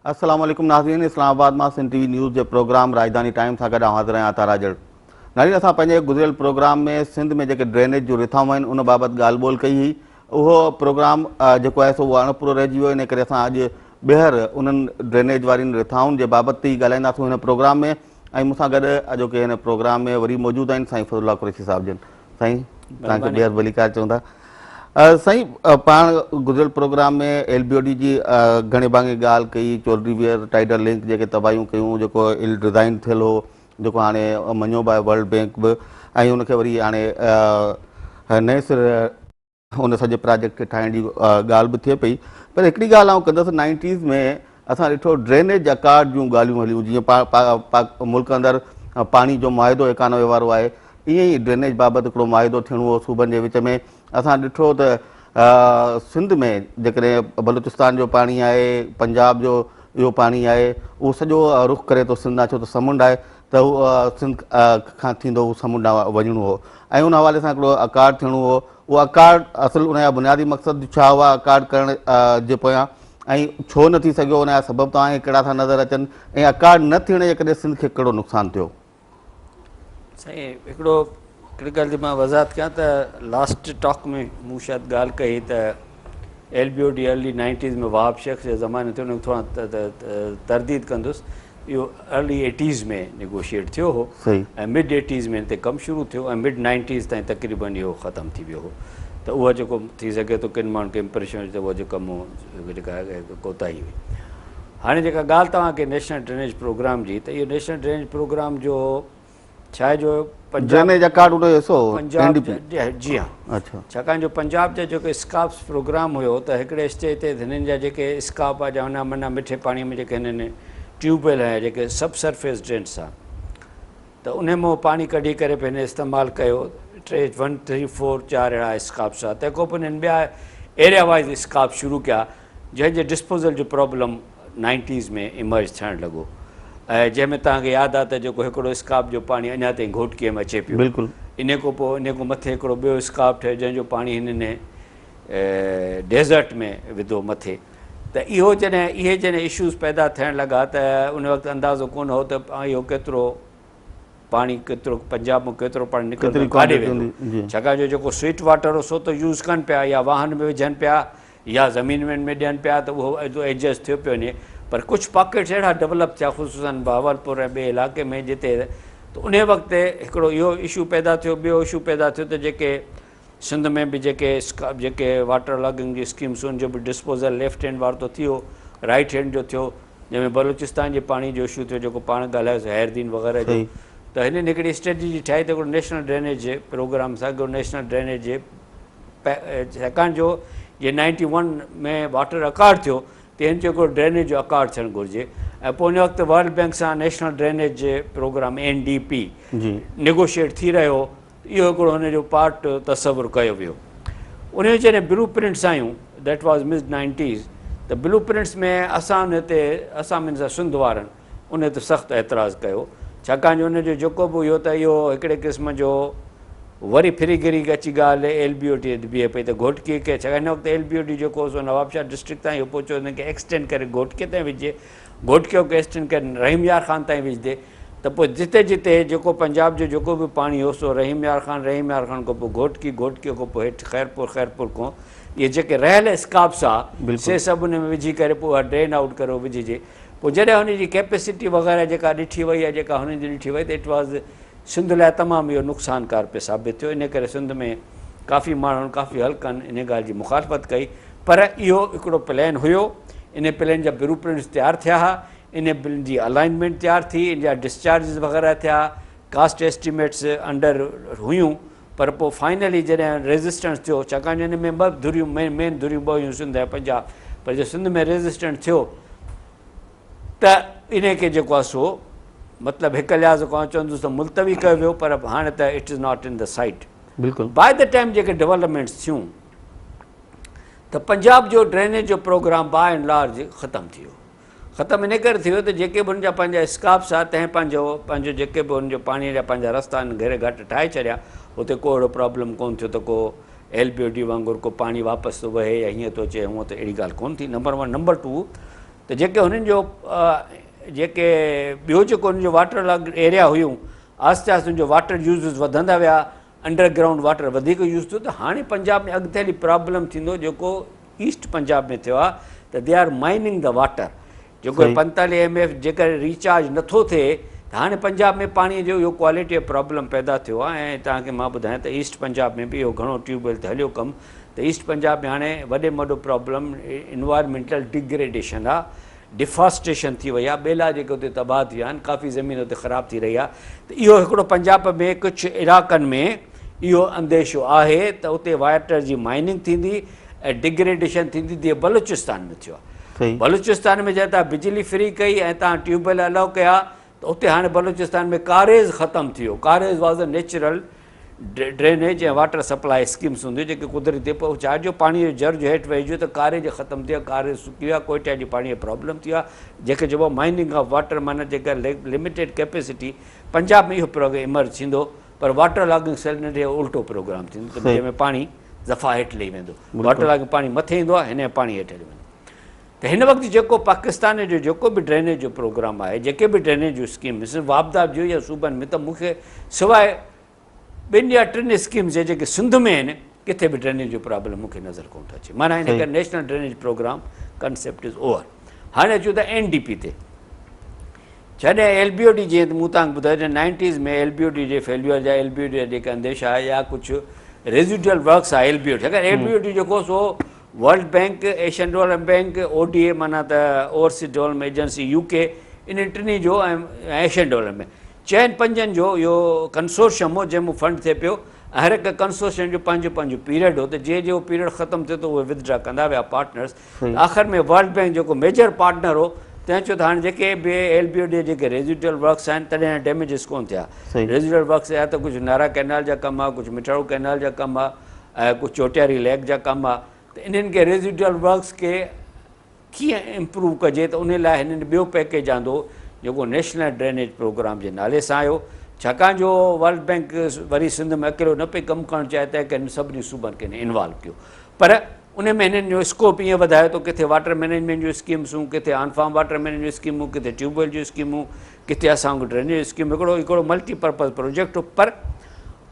السلام عليڪم ناظرين اسلام آباد مان سنڌ ٽي وي نيوز جي پروگرام راڄڌاني ٽائيم سان گڏ آئون حاضر آهيان عطا راڄڙ. ناظرين اسان پنهنجي گذريل پروگرام ۾ سنڌ ۾ جيڪي ڊرينيج جون رٿائون آهن ان بابت ڳالهه ٻولهه ڪئي هئي اهو پروگرام جيڪو آهي سو اهو اڻپورو رهجي ويو ان ڪري اسان اڄ ٻيهر انهن ڊرينيج وارين رٿائن جي بابت ئي ڳالهائينداسون هن پروگرام ۾ ۽ مون سان گڏ اڄوڪي هن پروگرام ۾ وري موجود آهن سائين فضل الله قريشي صاحب جن سائين توهان کي ٻيهر ڀليڪار چئون ٿا. سائين پاڻ گذريل programme ۾ L B O D جي گهڻي ڀاڱي ڳالهه ڪئي چولري ويئر ٽائيڊل لنڪ جيڪي تباهيون ڪيون جيڪو ال ڊزائن ٿيل هو جيڪو هاڻي مڃيو به آهي ورلڊ بينڪ به ۽ ان کي وري هاڻي نئين سر ان سڄي پراجيڪٽ کي ٺاهڻ جي ڳالهه به ٿئي پئي پر هڪڙي ڳالهه آئون ڪندس نائنٽيز ۾ اسان ڏٺو ڊرينيج اڪارڊ جون ڳالهيون هليون جيئن ملڪ اندر پاڻي جو معاهدو 91 وارو آهي ائين ئي ڊرينيج بابت هڪڙو معاهدو ٿيڻو هو صوبن جي وچ ۾ اسان ڏٺو ته سنڌ ۾ جيڪڏهن بلوچستان جو پاڻي آهي پنجاب جو اهو پاڻي آهي اهو سڄو رخ ڪري ٿو سنڌ ڏانهن ڇو ته سمنڊ آهي ته هو سنڌ کان ٿيندو هو سمنڊ ڏانهن وڃڻو هو ۽ ان حوالي سان هڪڙو اڪارڊ ٿيڻو هو اهو اڪارڊ اصل ان جا بنيادي مقصد ڇا هئا اڪارڊ ڪرڻ جي پويان ۽ ڇو نه ٿي سگهيو ان جا سبب توهان کي ڪهڙا ٿا نظر اچن ۽ اڪارڊ نه ٿيڻ جي ڪري سنڌ کي ڪهڙو نقصان ٿيو؟ سائين هڪڙو هڪڙي ڳالهه جي مان وضاحت ڪيان ته لاسٽ ٽاڪ ۾ مون شايد ڳالهه ڪئي ته L B O D early nineties ۾ Wahab Shaikh جي زماني ٿيو ان کي ٿورا ترديد ڪندس اهو ارلي ايٽيز ۾ نيگوشيئيٽ ٿيو هو ۽ مڊ ايٽيز ۾ ان تي ڪم شروع ٿيو ۽ مڊ نائنٽيز تائين تقريبن اهو ختم ٿي ويو هو ته اهو جيڪو ٿي سگهي ٿو ڪن ماڻهن کي امپريشن هجي ته اهو جيڪو مون جيڪا ڪوتاهي هئي. هاڻي جيڪا ڳالهه توهان ڪئي نيشنل ڊرينيج پروگرام جي ته اهو نيشنل ڊرينيج پروگرام جو ڇا آهي جو پنجاب ڊرينيج اڪارڊ ان جو حصو هو پنجاب اين ڊي پي جي ها اڇا ڇاڪاڻ جو پنجاب جا جيڪو اسڪاپس پروگرام هيو ته هڪڙي اسٽيج تي هنن جا جيڪي اسڪاپ آ جا هن معنيٰ مٺي پاڻي ۾ جيڪي هنن ٽيوب ويل هنيا جيڪي سب سرفيس ڊرينس آ ته انهي مان پاڻي ڪڍي ڪري به هن استعمال ڪيو ٽي ون ٿري فور چار اهڙا اسڪاپس آ تنهن کان پوء هنن ٻيا ايريا وائز اسڪاپ شروع ڪيا جنهن جي ڊسپوزل جو پرابلم نائنٽيز ۾ ايمرج ٿيڻ لڳو ۽ جنهن ۾ توهان کي ياد آ ته جيڪو هڪڙو اسڪاپ جو پاڻي اڃا تائين گهوٽڪيء ۾ اچي پيو. بلڪل. انهي کان پوء انهي کان مٿي هڪڙو ٻيو اسڪاپ ٺهيو جنهن جو پاڻي هنن ڊيزرٽ ۾ وڌو مٿي ته اهو جڏهن اهي جڏهن اشوز پيدا ٿيڻ لڳا ته ان وقت اندازو ڪونه هو ته اهو ڪيترو پاڻي ڪيترو پنجاب مان ڪيترو پاڻي نڪرندو ڪاڏي ويندو ڇاڪاڻ جو جيڪو سوئيٽ واٽر هو سو ته يوز ڪن پيا يا واهن ۾ وجهن پيا يا زمين ۾ ڏين پيا ته اهو ايڏو ايڊجسٽ ٿيو پيو وڃي پر ڪجهه پاڪيٽس اهڙا ڊولپ ٿيا خصوصن بهاولپور ۽ ٻئي علائقي ۾ جتي ته انهي وقت هڪڙو اهو اشو پيدا ٿيو ٻيو اشو پيدا ٿيو ته جيڪي سنڌ ۾ به جيڪي جيڪي واٽر لاگنگ جي اسڪيمس ان جو به ڊسپوزل ليفٽ هينڊ وارو ته ٿيو رائٽ هينڊ جو ٿيو جنهن ۾ بلوچستان جي پاڻي جو اشو ٿيو جيڪو پاڻ ڳالهايوسين حيردين وغيره جو ته هنن هڪڙي اسٽريٽجي ٺاهي ته هڪڙو نيشنل ڊرينيج پروگرام سان هڪڙو نيشنل ڊرينيج ڇاڪاڻ جو جي نائنٽي ون ۾ واٽر اڪارڊ ٿيو ته هن چيو هڪڙو ڊرينيج جو اڪارڊ ٿيڻ گهرجي ۽ پوء ان وقت ورلڊ بينڪ سان national drainage programme N D P negotiate ٿي رهيو هو اهو هڪڙو هن جو پارٽ تصور ڪيو ويو ان جون جڏهن بلو پرنٽس آيون that was mid nineties ته بلو پرنٽس ۾ اسان ان تي اسان مينس سنڌ وارن ان تي سخت اعتراض ڪيو ڇاڪاڻ جو ان جو جيڪو به هيو ته اهو هڪڙي قسم جو وري ڦري گهري اچي ڳالهه ايل بي او ٽي تي بيهي پئي ته گهوٽڪي کي ڇاڪاڻ هن وقت ايل بي او ٽي جيڪو هو سو نوابشاهه ڊسٽرڪٽ تائين اهو پهچو ان کي ايڪسٽينڊ ڪري گهوٽڪي تائين وجهجي گهوٽڪي کي ايڪسٽينڊ ڪري رحيم يار خان تائين وجهجي ته پوء جتي جتي جيڪو پنجاب جو جيڪو به پاڻي هو سو رحيم يار خان رحيم يار خان کان پوء گهوٽڪي گهوٽڪي کان پوء هيٺ خيرپور خيرپور کان اهي جيڪي رهيل اسڪاپس ها سي سڀ ان ۾ وجهي ڪري پوء اها ڊرين آئوٽ ڪري وجهجي پوء جڏهن هن جي ڪيپيسٽي وغيره جيڪا ڏٺي وئي يا جيڪا هنن جي ڏٺي وئي ته it was Sindh لاء تمام اهو نقصانڪار پئي ثابت ٿيو ان ڪري سنڌ ۾ ڪافي ماڻهن ڪافي حلقن ان ڳالهه جي مخالفت ڪئي پر اهو هڪڙو پلان هيو ان پلان جا بلو پرنٽس تيار ٿيا ها ان پلان جي الائنمينٽ تيار ٿي ان جا ڊسچارجز وغيره ٿيا ڪاسٽ ايسٽيميٽس انڊر هيون پر پوء فائنلي جڏهن ريزسٽنس ٿيو ڇاڪاڻ جو ان ۾ ٻه ڌريون مين مين ڌريون ٻه هيون سنڌ ۽ پنجاب پر جو سنڌ ۾ ريزسٽنس ٿيو ته ان کي جيڪو آهي سو مطلب هڪ لحاظ کان چوندس ته ملتوي ڪيو ويو پر هاڻي ته it is not in the sight بلڪل باء the time جيڪي ڊولپمينٽس ٿيون ته پنجاب جو ڊرينيج جو پروگرام باء اينڊ لارج ختم ٿي ويو ختم ان ڪري ٿي ويو ته جيڪي به هن جا پنهنجا اسڪاپس ها تنهن پنهنجو پنهنجو جيڪي به هن جو پاڻي جا پنهنجا رستا آهن گهري گهٽ ٺاهي ڇڏيا اتي ڪو اهڙو پرابلم ڪونه ٿيو ته ڪو ايل بي او ڊي وانگر ڪو پاڻي واپس ٿو وهي يا هيئن ٿو اچي هونئن ته اهڙي ڳالهه ڪونه ٿي نمبر ون نمبر ٽو ته جيڪي هنن جو جيڪي ٻيو جيڪو هنن جو واٽر لاگ ايريا هيون آهستي آهستي ان جو واٽر يوزز وڌندا ويا، انڊر گرائونڊ واٽر وڌيڪ يوز ٿيو ته هاڻي پنجاب ۾ اڳتي هلي پرابلم ٿيندو جيڪو ايسٽ پنجاب ۾ ٿيو آهي ته they are mining the water جيڪو 45 ايم ايف جيڪر ريچارج نٿو ٿئي ته هاڻي پنجاب ۾ پاڻي جو اهو ڪوالٽي جو پرابلم پيدا ٿيو آهي ۽ توهان کي مان ٻڌايان ته ايسٽ پنجاب ۾ به اهو گهڻو ٽيوب ويل تي هليو ڪم ته ايسٽ پنجاب ۾ هاڻي وڏي ۾ وڏو پرابلم انوائرمينٽل ڊگريڊيشن آهي ڊفاسٽيشن ٿي وئي آهي ٻيلا جيڪي اتي تباهه ٿي ويا آهن ڪافي زمين اتي خراب ٿي رهي آهي ته اهو هڪڙو پنجاب ۾ ڪجهه علائقن ۾ اهو انديشو آهي ته اتي واٽر جي مائننگ ٿيندي ۽ ڊگريڊيشن ٿيندي جيئن بلوچستان ۾ ٿيو آهي بلوچستان ۾ جڏهن تان بجلي فري ڪئي ۽ تان ٽيوب ويل الاؤ ڪيا ته اتي هاڻي بلوچستان ۾ ڪاريز ختم ٿي ويو karez was a natural drainage ۽ water supply schemes هونديون جيڪي قدرتي پر ڇا جو پاڻي جو جر جو هيٺ وهي جو ته ڪاريز ختم ٿي ويا ڪاريز سڪي ويا ڪوئٽا جي پاڻي جو پرابلم ٿي ويا جنهن کي چئبو آهي مائننگ آف واٽر معنيٰ جيڪا لميٽيڊ ڪيپيسٽي پنجاب ۾ اهو پروگرام ايمرج ٿيندو پر واٽر لاگنگ سيلنٽ جو الٽو پروگرام ٿيندو ته جنهن ۾ پاڻي دفعا هيٺ لهي ويندو واٽر لاگنگ پاڻي مٿي ايندو آهي هن جو پاڻي هيٺ هليو ويندو ته هن وقت جيڪو پاڪستان جو جيڪو به ڊرينيج جو پروگرام آهي جيڪي به ڊرينيج جون اسڪيمز واپڊا جو يا صوبن ۾ ته مون کي سواء ٻن يا ٽن اسڪيمز جي جيڪي سنڌ ۾ آهن ڪٿي به ڊرينيج جو پرابلم مون کي نظر ڪونه ٿو اچي معنيٰ ان ڪري national drainage programme concept is over هاڻي اچون ٿا اين ڊي پي تي جڏهن ايل بي او ڊي جيئن مون تان ٻڌايو ته nineties ۾ L B O D جي فيليور جا ايل بي او ڊي جا جيڪي انديشا آهي يا ڪجهه ريزيڊيول ورڪس آهي ايل بي او ڊي اگر ايل بي او ڊي جيڪو سو world bank, Asian development bank, O D A معنيٰ ته overseas development agency, U K, انهن ٽنهي جو ۽ ايشين ڊولپمينٽ بينڪ چئن پنجن جو اهو ڪنسورشم هو جنهن مان فنڊ ٿئي پيو ۽ هر هڪ ڪنسورشم جو پنهنجو پنهنجو پيريڊ هو ته جيئن جيئن اهو پيريڊ ختم ٿيو ته اهي ودڊرا ڪندا ويا پارٽنرس ته آخر ۾ ورلڊ بينڪ جيڪو ميجر پارٽنر هو تنهن چيو ته هاڻي جيڪي به ايل بي او ڊي جيڪي ريزيڊيول ورڪس آهن تڏهن ڊيميجز ڪونه ٿيا ريزيڊيول ورڪس يا ته ڪجهه نارا ڪئنال جا ڪم آهي ڪجهه مٺاڙو ڪئنال جا ڪم آهي ۽ ڪجهه چوٽياري ليڪ جا ڪم آ ته انهن کي ريزيڊيول ورڪس کي ڪيئن امپروو ڪجي ته انهي لاء هنن ٻيو پيڪيج آندو جيڪو نيشنل ڊرينيج پروگرام جي نالي سان آيو ڇاڪاڻ جو ورلڊ بينڪ وري سنڌ ۾ اڪيلو نه پئي ڪم ڪرڻ چاهي تنهن ڪري هن سڀني صوبن کي هن انوالو ڪيو پر ان ۾ هنن جو اسڪوپ ائين وڌايو ته ڪٿي واٽر مئنيجمينٽ جون اسڪيمسون ڪٿي آن فارم واٽر مئنيجمينٽ جون اسڪيمون ڪٿي ٽيوب ويل جون اسڪيمون ڪٿي اسان وٽ ڊرينيج اسڪيم هڪڙو هڪڙو ملٽي پرپز پروجيڪٽ هو پر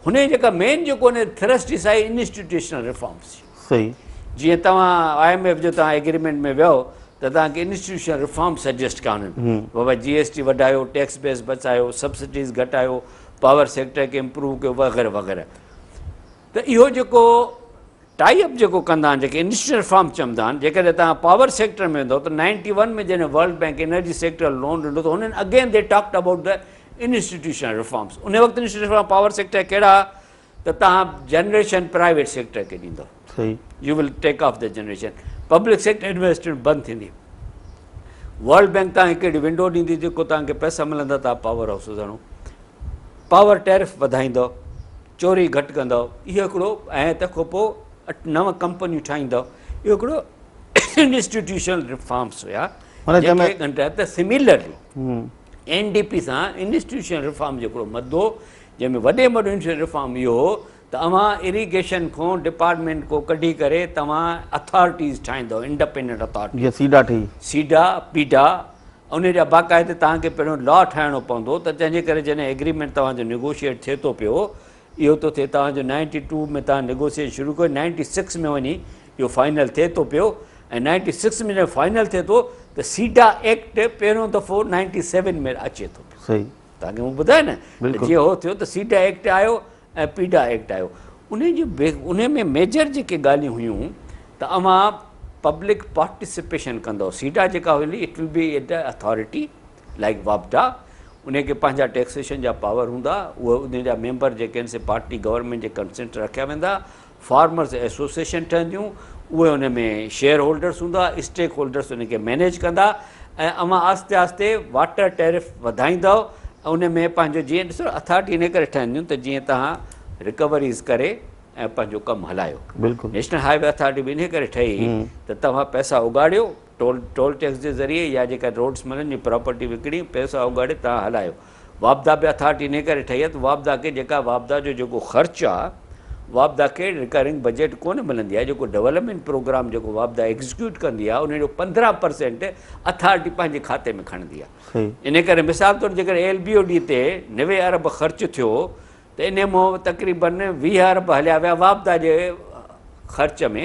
هن جي جيڪا مين جيڪو هن ٿرسٽ هئي سا هئي انسٽيٽيوشنل ريفارمز جي. صحيح. جيئن توهان I M F جو توهان ايگريمينٽ ۾ ويو ته توهان کي انسٽيٽيوشنل ريفارم سجيسٽ ڪيا هنن بابا جي ايس ٽي وڌايو ٽيڪس بيس بچايو سبسڊيز گهٽايو پاور سيڪٽر کي امپروو ڪيو وغيره وغيره ته اهو جيڪو ٽائي اپ جيڪو ڪندا آهن جيڪي انسٽيٽيوشنل ريفارم چوندا آهن جيڪڏهن توهان پاور سيڪٽر ۾ ويندو ته نائنٽي ون ۾ جڏهن world bank energy sector loan ڏنو ته هنن again they talked about the institutional reforms ان وقت انسٽيٽيوشنل ريفارم پاور سيڪٽر ڪهڙا ته توهان جنريشن پرائيويٽ سيڪٽر کي ڏيندو you will take off the generation public sector investment بند ٿيندي ورلڊ بينڪ توهان هڪ اهڙي ونڊو ڏيندي جيڪو توهان کي پئسا ملندا توهان پاور هائوسز هڻو پاور ٽيرف وڌائيندو چوري گهٽ ڪندؤ اهو هڪڙو ۽ تنهن کان پوء اٺ نو ڪمپنيون ٺاهيندؤ اهو هڪڙو انسٽيٽيوشنل ريفارمس هيا جيڪي ڳنڍيا ته سميلرلي اين ڊي پي سان انسٽيٽيوشنل ريفارم جو هڪڙو مدو جنهن ۾ وڏي ۾ وڏو انسٽيٽيوشنل ريفارم اهو هو ته اوهان اريگيشن کان ڊپارٽمينٽ کو ڪڍي ڪري توهان اٿارٽيز ٺاهيندؤ انڊپينڊنٽ اٿارٽيز جيئن سيڊا ٺهي سيڊا پيڊا ان جا باقاعده توهان کي پهريون لا ٺاهڻو پوندو ته تنهن جي ڪري جڏهن ايگريمينٽ توهان جو نيگوشيئيٽ ٿئي ٿو پيو اهو ٿو ٿئي توهان جو نائنٽي ٽو ۾ توهان نيگوشيئيشن شروع ڪيو نائنٽي سڪس ۾ وڃي اهو فائنل ٿئي ٿو پيو ۽ نائنٽي سڪس ۾ جڏهن فائنل ٿئي ٿو ته سيڊا ايڪٽ پهريون دفعو نائنٽي سيون ۾ اچي ٿو پيو. صحيح. توهان کي مون ٻڌايو نه ته جيئن هو ٿيو ته سيڊا ايڪٽ آيو ۽ پيڊا ايڪٽ آيو انهي جي انهي ۾ ميجر جيڪي ڳالهيون هيون ته اوهان پبلڪ پارٽيسپيشن ڪندو سيڊا جيڪا هئي it will be at authority like واپڊا انهي کي پنهنجا ٽيڪسيشن جا پاور هوندا اهي انهي جا ميمبر جيڪي آهن سي پارٽي گورنمينٽ جي ڪنسينٽ رکيا ويندا فارمرز ايسوسيئيشن ٺهنديون اهي ان ۾ شيئر هولڊرس هوندا اسٽيڪ هولڊرس ان کي مينيج ڪندا ۽ اوهان آهستي آهستي واٽر ٽيرف وڌائيندؤ ۽ ان ۾ پنهنجو جيئن ڏسو اٿارٽي ان ڪري ٺهنديون ته جيئن توهان رڪوريز ڪري ۽ پنهنجو ڪم هلايو بلڪل نيشنل هاء وي اٿارٽي به ان ڪري ٺهي ته توهان پئسا اگاڙيو ٽول ٽول ٽيڪس جي ذريعي يا جيڪا روڊس ملن جي پراپرٽي وڪڻي پئسا اگاڙي توهان هلايو واپڊا به اٿارٽي انهي ڪري ٺهي آهي ته واپڊا کي جيڪا واپڊا جو جيڪو خرچ آهي واپڊا کي رڪرنگ بجيٽ ڪونه ملندي آهي جيڪو ڊولپمينٽ پروگرام جيڪو واپڊا ايگزيڪيوٽ ڪندي آهي ان جو 15% اٿارٽي پنهنجي کاتي ۾ کڻندي آهي. ان ڪري مثال طور جيڪڏهن ايل بي او ڊي تي 90 ارب خرچ ٿيو ته انهي مان تقريبن 20 ارب هليا ويا واپڊا جي خرچ ۾،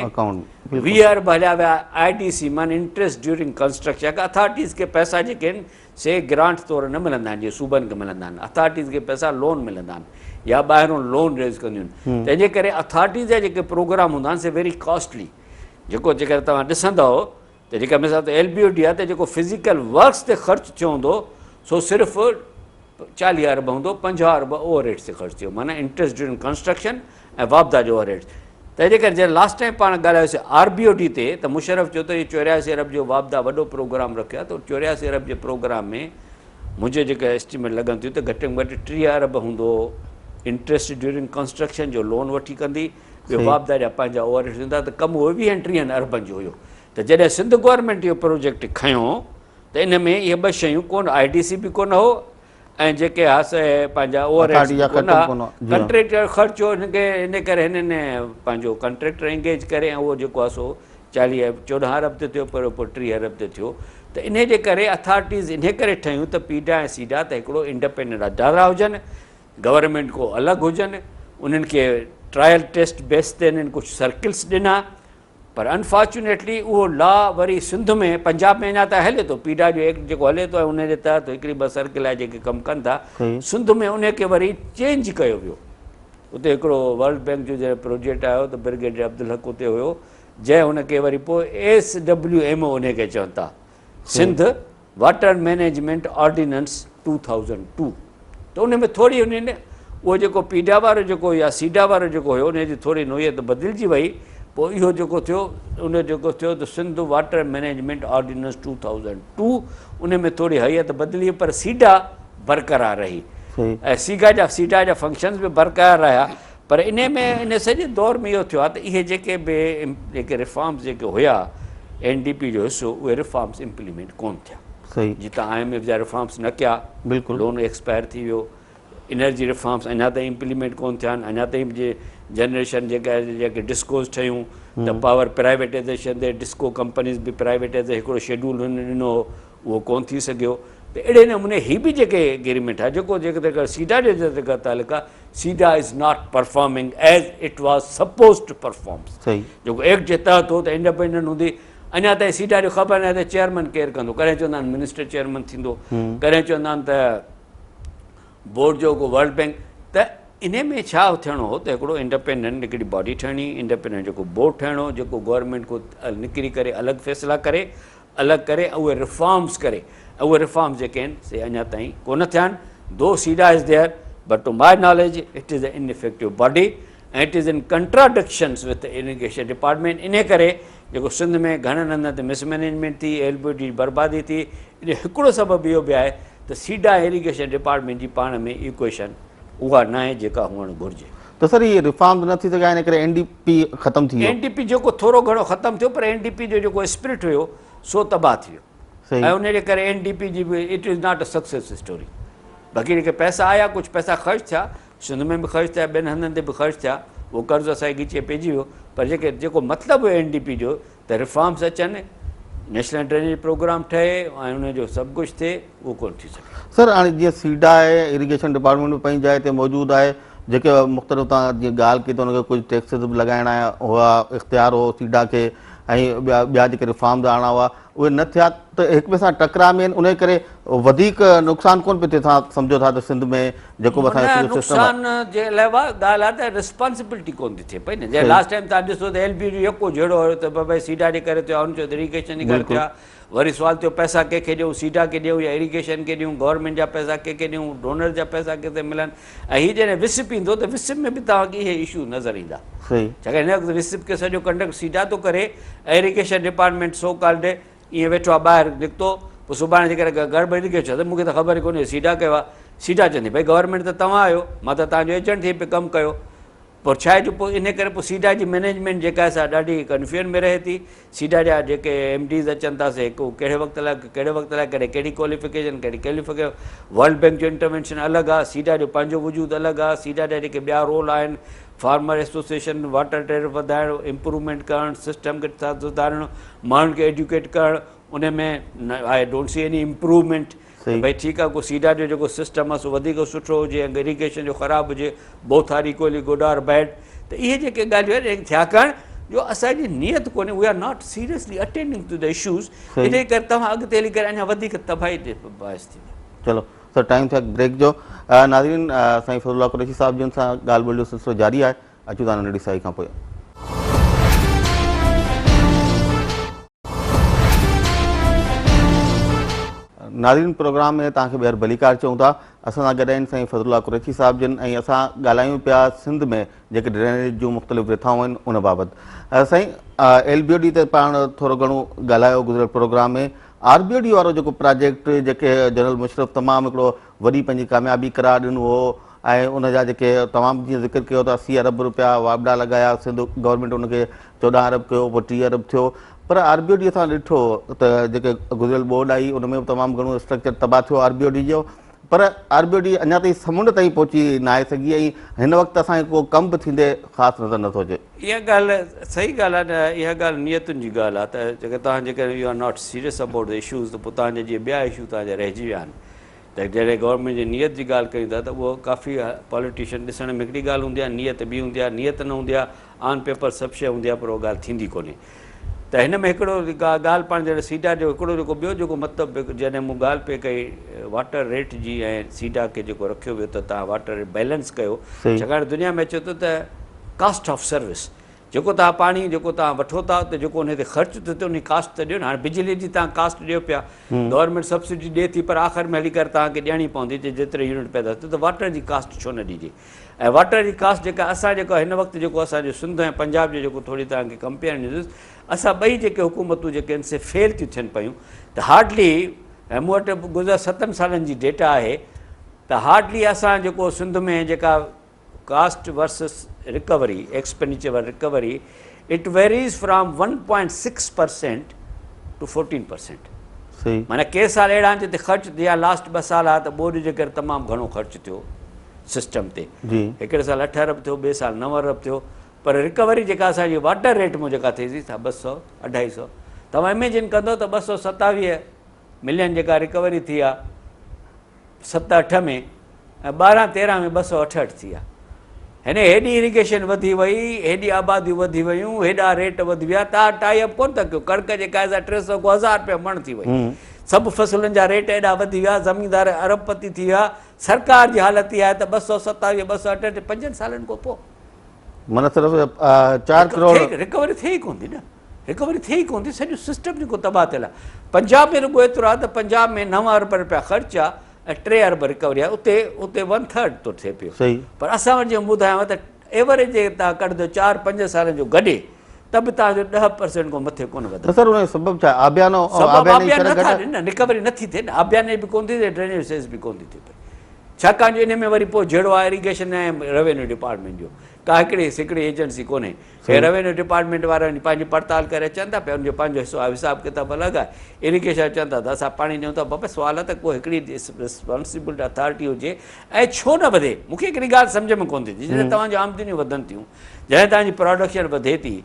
20 ارب هليا ويا I D C مان انٽريسٽ ڊيورنگ ڪنسٽرڪشن. اٿارٽيز کي پئسا جيڪي آهن سي گرانٽ طور نه ملندا آهن جيئن صوبن کي ملندا آهن، اٿارٽيز کي پئسا لون ملندا آهن يا ٻاهرون لون ريز ڪنديون آهن. تنهن جي ڪري اٿارٽيز جا جيڪي پروگرام هوندا آهن سي ويري ڪاسٽلي. جيڪو جيڪر توهان ڏسندؤ ته جيڪا مثال طور ايل بي او ڊي آهي ته جيڪو فزيڪل ورڪس تي خرچ ٿيو هوندو سو صرف 40 ارب هوندو، 50 ارب اوور هيڊس تي خرچ ٿيو، معنيٰ انٽرسٽ ڊيورنگ ڪنسٽرڪشن ۽ واپڊا جو اوور هيڊس. تنهن جي ڪري جڏهن لاسٽ ٽائيم پاڻ ڳالهايوسين آر بي او ڊي تي ته مشرف چيو ته هي 84 ارب جو واپڊا وڏو پروگرام رکيو آهي ته 84 ارب جي پروگرام ۾ منهنجي جيڪا اسٽيميٽ لڳن ٿيون ته گهٽ ۾ گهٽ 30 ارب هوندو انٽرسٽ ڊيورنگ ڪنسٽرڪشن جو لون وٺي ڪندي، ٻيو واپڊا جا پنهنجا اوور هيڊس هوندا ته ڪم اهو ويهن ٽيهن اربن جو هيو. ته جڏهن سنڌ گورنمينٽ اهو پروجيڪٽ کنيو ته ان ۾ اهي ٻه شيون ڪونه، I D C به ڪونه هو ۽ جيڪي ها سي پنهنجا اوور هيڊس به ڪونه ها، ڪنٽريڪٽر جو خرچ هو هن کي، ان ڪري هنن پنهنجو ڪنٽريڪٽر انگيج ڪري ۽ اهو جيڪو آهي سو 40 14 ارب تي ٿيو پر پوء 30 ارب تي ٿيو. ته انهي جي ڪري اٿارٽيز انهي ڪري ٺهيون ته پيڊا ۽ سيڊا ته هڪڙو انڊپينڊنٽ ادارا هجن، گورنمينٽ کان الڳ هجن، انهن کي ٽرائل ٽيسٽ بيس تي انهن ڪجهه سرڪلس ڏنا، پر انفارچونيٽلي اهو لا وري سنڌ ۾ پنجاب ۾ اڃا تائين هلي ٿو، پيڊا جو ايڪٽ جيڪو هلي ٿو ۽ ان جي تحت هڪڙي ٻه سرڪل آهي جيڪي ڪم ڪن ٿا، سنڌ ۾ ان کي وري چينج ڪيو ويو. اتي هڪڙو ورلڊ بينڪ جو جڏهن پروجيڪٽ آيو ته برگيڊيئر عبدالحق اتي هيو، جنهن ان کي وري پوء ايس ڊبليو ايم او ان کي چون ٿا، سنڌ واٽر مئنيجمينٽ آرڊيننس 2002، ته ان ۾ ٿوري انهن اهو جيڪو پيڊا وارو جيڪو يا سيڊا وارو جيڪو هيو ان جي ٿوري نوعيت بدلجي وئي. پوء اهو جيڪو ٿيو ان جيڪو ٿيو ته سنڌ واٽر مئنيجمينٽ آرڊيننس 2002 ان ۾ ٿوري هيئت بدلي پر سيڊا برقرار رهي ۽ سيگا جا سيڊا جا فنڪشنز به برقرار رهيا. پر انهي ۾ ان سڄي دور ۾ اهو ٿيو آهي ته اهي جيڪي به جيڪي ريفارمز جيڪي هيا اين ڊي پي جو حصو اهي ريفارمز امپليمينٽ ڪون ٿيا. جتان I M F جا ريفارمز نه ڪيا، لون ايڪسپائر ٿي ويو، انرجي ريفارمز اڃا تائين امپليمينٽ ڪون ٿيا آهن، اڃا تائين جي جنريشن جيڪا جيڪي ڊسڪوز ٺهيون ته پاور پرائيويٽائزيشن تي ڊسڪو ڪمپنيز به پرائيويٽائز هڪڙو شيڊول هن ڏنو هو اهو ڪون ٿي سگهيو. ته اهڙي نموني هي به جيڪي ايگريمينٽ آهي جيڪو جيڪڏهن سيڊا جو جيترو تعلق آهي SIDA is not performing as it was suppose to perform. جيڪو ايڪٽ جي تحت هو ته انڊپينڊنٽ هوندي، اڃا تائين سيڊا جو خبر ناهي ته چيئرمين ڪير ڪندو، ڪڏهن چوندا آهن منسٽر چيئرمين ٿيندو، ڪڏهن چوندا آهن ته بورڊ جو ڪو ورلڊ بينڪ. ته انهي ۾ ڇا ٿيڻو هو ته هڪڙو انڊپينڊنٽ هڪڙي باڊي ٺهڻي، انڊپينڊنٽ جيڪو بورڊ ٺهڻو جيڪو گورنمينٽ کان نڪري ڪري الڳ فيصلا ڪري، الڳ ڪري ۽ اهي ريفارمز ڪري ۽ اهي ريفارمز جيڪي آهن سي اڃا تائين ڪونه ٿيا آهن. Though SIDA is there but to my knowledge it is a ineffective body ۽ it is in contradictions with irrigation department. انهي ڪري جيڪو سنڌ ۾ گهڻن هنڌن تي مس مئنيجمينٽ ٿي، ايل بي ڊي جي بربادي ٿي، ان جو هڪڙو سبب اهو به آهي ته سيڊا ۽ اريگيشن ڊپارٽمينٽ جي پاڻ ۾ ايڪويشن اها ناهي جيڪا هئڻ گهرجي. ته سر اهي ريفارمز نه ٿي سگهيا ان ڪري اين ڊي پي ختم ٿي ويو. اين ڊي پي جيڪو ٿورو گهڻو ختم ٿيو پر اين ڊي پي جو جيڪو اسپرٽ هيو سو تباهه ٿي ويو ۽ ان جي ڪري اين ڊي پي جي به it is not a success story. باقي جيڪي پئسا آيا ڪجهه پئسا خرچ ٿيا سنڌ ۾ به خرچ ٿيا ٻين هنڌن تي به خرچ ٿيا اهو قرض اسان جي ڳچيء پئجي ويو پر جيڪي جيڪو مطلب هيو اين ڊي پي جو ته ريفارمز اچن، نيشنل ڊرينيج پروگرام ٺهي ۽ ان جو سڀ ڪجهه ٿئي اهو ڪونه ٿي سگهيو. سر هاڻي جيئن سيڊا آهي اريگيشن ڊپارٽمينٽ به پنهنجي جاء تي موجود آهي جيڪي مختلف توهان جيئن ڳالهه ڪئي ته ان کي ڪجهه ٽيڪسز به لڳائڻا هئا اختيار هو سيڊا کي ۽ ٻيا ٻيا جيڪي ريفارمز آڻڻا هئا اهي نه ٿيا ته هڪ ٻئي سان ٽڪراء ۾ آهن انهي ڪري وڌيڪ نقصان ڪونه پيو ٿئي توهان سمجهو ٿا ته سنڌ ۾ جيڪو به اسان جو سڄو سسٽم آهي. نقصان جي علاوه ڳالهه آهي ته ريسپانسبلٽي ڪونه ٿي ٿئي پئي نه جنهن لاسٽ ٽائيم توهان ڏسو ته ايل بي جو يڪو جهيڙو هيو ته ڀئي سيڊا جي ڪري ٿيو آهي هن چيو ته اريگيشن جي ڪري ٿيو آهي وري سوال ٿيو پئسا ڪنهن کي ڏيون سيڊا کي ڏيون يا اريگيشن کي ڏيون گورنمينٽ جا پئسا ڪنهن کي ڏيون ڊونر جا پئسا ڪنهن تي ملن ۽ هي جڏهن وسپ ايندو ته وسپ ۾ به توهان کي اهي اشو نظر ايندا ڇاڪاڻ هن وقت وسپ کي سڄو ڪنڊڪٽ سيڊا ٿو ڪري ۽ اريگيشن ڊپارٽمينٽ سو ڪالڊ ائين ويٺو آهي ٻاهر نڪتو پوء سڀاڻي جيڪڏهن گڙٻڙ ٿي ڪيو ته مون کي ته خبر ئي ڪونهي سيڊا ڪيو آهي سيڊا چوندي ڀئي گورنمينٽ ته توهان آهيو مان ته توهان جو ايجنٽ ٿي پئي ڪم ڪيو. پر ڇا آهي جو پوء انهي ڪري پوء سيڊا جي مئنيجمينٽ جيڪا آهي سا ڏاڍي ڪنفيوزن ۾ رهي ٿي. سيڊا جا جيڪي ايم ڊيز اچن ٿا سي هڪ ڪهڙي وقت لاء ڪهڙي وقت لاء ڪڏهن ڪهڙي ڪواليفڪيشن ڪهڙي ڪواليفڪيشن ورلڊ بينڪ جو انٽروينشن الڳ آهي سيڊا جو پنهنجو وجود الڳ آهي سيڊا جا جيڪي ٻيا رول آهن فارمر ايسوسيئيشن واٽر ٽيرف وڌائڻ امپروومينٽ ڪرڻ سسٽم کي سڌارڻ ماڻهن کي ايڊيوڪيٽ ڪرڻ ان ۾ I don't see any improvement ڀئي ٺيڪ آهي ڪو سيڊا جو جيڪو سسٽم آهي سو وڌيڪ سٺو هجي ۽ اريگيشن جو خراب هجي both are equally good or bad ته اهي جيڪي ڳالهيون آهن ٿيا ڪرڻ جو اسان جي نيت ڪونهي we are not seriously attending to the issues انهي ڪري توهان اڳتي هلي ڪري اڃا وڌيڪ تباهي جي باعث ٿيندا. چلو سر ٽائيم ٿيو بريڪ جو ناظرين سائين فضل الله قريشي صاحب جن سان ڳالهه ٻولهه جو سلسلو جاري آهي اچون ٿا ننڍڙي سائي کان پوء. ناظرين پروگرام ۾ توهان کي ٻيهر ڀليڪار چئون ٿا اسان سان گڏ آهن سائين فضل الله قريشي صاحب جن ۽ اسان ڳالهايون پيا سنڌ ۾ جيڪي ڊرينيج جون مختلف رٿائون آهن ان بابت سائين ايل بي او ڊي تي پاڻ ٿورو گهڻو ڳالهايو گذريل programme ۾ R B O D وارو جيڪو پراجيڪٽ جيڪي جنرل مشرف تمام هڪڙو وڏي پنهنجي ڪاميابي قرار ڏنو هو ۽ ان جا جيڪي تمام جيئن ذڪر ڪيو ته 80 ارب روپيا واپڊا لڳايا سنڌ گورنمينٽ ان کي 14 ارب ڪيو پوء 30 ارب ٿيو پر آر بي او ڊي اسان ڏٺو ته جيڪي گذريل ٻوڏ آئي ان ۾ به تمام گهڻو اسٽرڪچر تباهه ٿيو آر بي او ڊي جو پر آر بي او ڊي اڃا تائين سمنڊ تائين پهچي ناهي سگهي ۽ هن وقت اسان کي ڪو ڪم به ٿيندي خاص نظر نٿو اچي. اها ڳالهه صحيح ڳالهه آهي نه اها ڳالهه نيتن جي ڳالهه آهي ته جيڪڏهن توهان جيڪڏهن you are not serious about the issues ته پوء توهان جا جيئن ٻيا اشو توهان جا رهجي ويا آهن ته جڏهن گورنمينٽ جي نيت جي ڳالهه ڪريون ٿا ته اهو ڪافي پاليٽيشن ڏسڻ ۾ هڪڙي ڳالهه هوندي آهي نيت ٻي هوندي آهي نيت نه هوندي آهي آن پيپر سڀ شيء هوندي آهي پر اها ڳالهه ٿيندي ڪونهي ته هن ۾ هڪڙو ڳالهه پاڻ جڏهن سيڊا جو هڪڙو جيڪو ٻيو جيڪو مطلب جڏهن مون ڳالهه پئي ڪئي واٽر ريٽ جي ۽ سيڊا کي جيڪو رکيو ويو ته توهان واٽر ريٽ بيلنس ڪيو ڇاڪاڻ دنيا ۾ اچي ٿو ته ڪاسٽ آف سروس جيڪو توهان پاڻي جيڪو توهان وٺو ٿا ته جيڪو ان تي خرچ ٿو ٿئي ان جي ڪاسٽ ته ڏيو نه هاڻي بجلي جي توهان ڪاسٽ ڏيو پيا گورنمينٽ سبسڊي ڏي ٿي پر آخر ۾ هلي ڪري توهان کي ڏيڻي پوندي ته جيتري يونٽ پيدا ٿيو ته واٽر جي ڪاسٽ ڇو نه ڏجي ۽ واٽر جي ڪاسٽ جيڪا اسان جيڪو هن وقت جيڪو اسان جو سنڌ ۽ پنجاب جو جيڪو ٿوري توهان کي ڪمپيئر ڏيندس اسان ٻئي جيڪي حڪومتون جيڪي آهن سي فيل ٿيون ٿين پيون ته هارڊلي ۽ مون وٽ گذريل ستن سالن جي ڊيٽا آهي ته هارڊلي اسان جيڪو سنڌ ۾ جيڪا cost versus recovery expenditure versus recovery it varies from 1.6% to 14%. معنيٰ ڪي سال اهڙا آهن جتي خرچ يا لاسٽ ٻه سال آهي ته ٻوڏ جي ڪري تمام گهڻو خرچ ٿيو سسٽم تي هڪڙي سال اٺ ارب ٿيو ٻئي سال نو ارب ٿيو پر رڪوري جيڪا اسان جي واٽر ريٽ مان جيڪا ٿئي ٿي سا ٻه سو اڍائي سو توهان اميجن ڪندو ته 227 ملين جيڪا رڪوري ٿي آهي ست اٺ ۾ ۽ 12 13 ۾ 268 ٿي آهي هن هيڏي اريگيشن وڌي وئي هيڏي آباديون وڌي ويون هيڏا ريٽ وڌي ويا تان ٽائي اپ ڪونه ٿا ڪيو ڪڻڪ جيڪا آهي سا 300 کان 1000 روپيا مڻ ٿي وئي سڀ فصلن جا ريٽ ايڏا وڌي ويا زميندار ارب پتي ٿي ويا سرڪار جي حالت اها آهي ته 227 268 پنجن سالن کان پوء معنيٰ صرف 4 ڪروڙ رڪوري ٿئي ئي ڪونه ٿي نه رڪوري ٿئي ئي ڪونه ٿي سڄو سسٽم جيڪو تباهه ٿيل آهي پنجاب ۾ رڳو ايترو آهي ته پنجاب ۾ 9 ارب روپيا خرچ آهي ۽ 3 ارب رڪوري آهي اتي اتي ون ٿرڊ ٿو ٿئي پيو پر اسان وٽ جيئن ٻڌايانو ته ايوريج جي تان ڪڍندو 4 5 سالن جو گڏي ته به تان جو 10% کان مٿي ڪونه وڌندو. نه سر ان جو سبب ڇا آهي آبيانو سبب آبيانو نٿا ڏين نه رڪوري نٿي ٿئي نه آبياني به ڪونه ٿي ٿئي ڊرينيج سيس به ڪونه ٿي ٿئي پئي ڇاڪاڻ جو ان ۾ وري پوء جهيڙو آهي اريگيشن ۽ روينيو ڊپارٽمينٽ جو ڪا هڪڙي هڪڙي ايجنسي ڪونهي هي روينيو ڊپارٽمينٽ وارا وڃي پنهنجي پڙتال ڪري اچن ٿا پيا ان جو پنهنجو حصو آهي حساب ڪتاب الڳ آهي اريگيشن وارا چون ٿا ته اسان پاڻي ڏيون ٿا بابا سوال آهي ته ڪو هڪڙي ريسپانسبل اٿارٽي هجي ۽ ڇو نه وڌي مون کي هڪڙي ڳالهه سمجهه ۾ ڪونه ٿي اچي جڏهن توهان جون آمدنيون وڌن ٿيون جڏهن توهان جي پراڊڪشن وڌي ٿي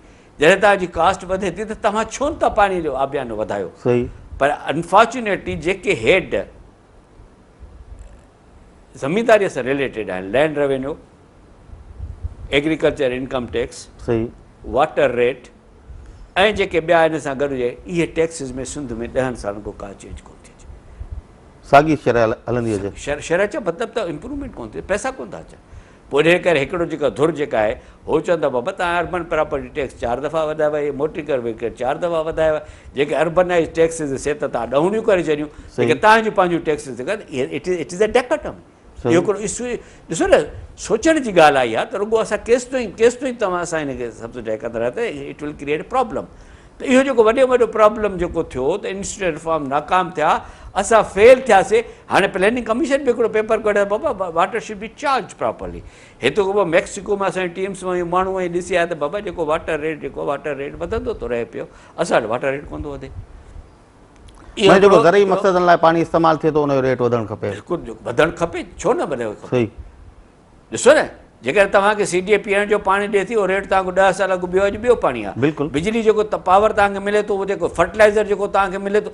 جڏهن توهان جي ڪاسٽ وڌي ٿي ته توهان ڇو نه ٿا پاڻي جو آبيانو وڌايو پر انفارچونيٽلي جيڪي هيڊ زمينداري سان رليٽيڊ آهن land revenue, agriculture income tax, water rate ۽ جيڪي ٻيا ان سان گڏ هجي اهي ٽيڪسز ۾ سنڌ ۾ ڏهن سالن کان ڪا چينج ڪونه ٿي اچي. ساڳي شرح هلندي اچي. شرح چ مطلب ته امپروومينٽ ڪونه ٿي پئسا ڪونه ٿا اچن. پوء انهيء ڪري هڪڙو جيڪا ڌر جيڪا آهي هو چون ٿا بابا توهان اربن پراپرٽي ٽيڪس چار دفعا وڌايو آهي، موٽر وهيڪل چار دفعا وڌايو آهي، جيڪي اربنائيز ٽيڪسز سي ته توهان ڏهوڻيون ڪري ڇڏيون، جيڪي توهان جون پنهنجون ٽيڪسز it از اي ڊيڪاٽمي. اهو هڪڙو اشو ڏسو نه سوچڻ جي ڳالهه آئي آهي ته رڳو اسان ڪيستائين ڪيستائين توهان اسان هن کي سبسڊائي ڪندا رهيا ته it will create problem. ته اهو جيڪو وڏي ۾ وڏو پرابلم جيڪو ٿيو ته انسٽيٽيوشنل ريفارم ناڪام ٿيا، اسان فيل ٿياسي، هاڻي پلاننگ ڪميشن به هڪڙو پيپر ڪڍيو بابا water should be charge properly, هتو کان پوء ميڪسيڪو مان اسان جي ٽيمس مان اهي ماڻهو وڃي ڏسي آيا ته بابا جيڪو واٽر ريٽ جيڪو واٽر ريٽ وڌندو ٿو رهي پيو، اسان وٽ واٽر ريٽ ڪونه ٿو وڌي. معنيٰ جيڪو زرعي مقصدن لاء پاڻي استعمال ٿئي ٿو ان جو ريٽ وڌڻ کپي. بلڪل وڌڻ کپي، ڇو نه وڌڻ کپي. ڏسو نه جيڪڏهن توهان کي سي ڊي اي پيئڻ جو پاڻي ڏئي ٿي اهو ريٽ توهان کان 10 سال اڳ ٻيو اڄ ٻيو پاڻي آهي. بلڪل. بجلي جيڪو پاور توهان کي ملي ٿو اهو جيڪو فرٽلائزر جيڪو توهان کي ملي ٿو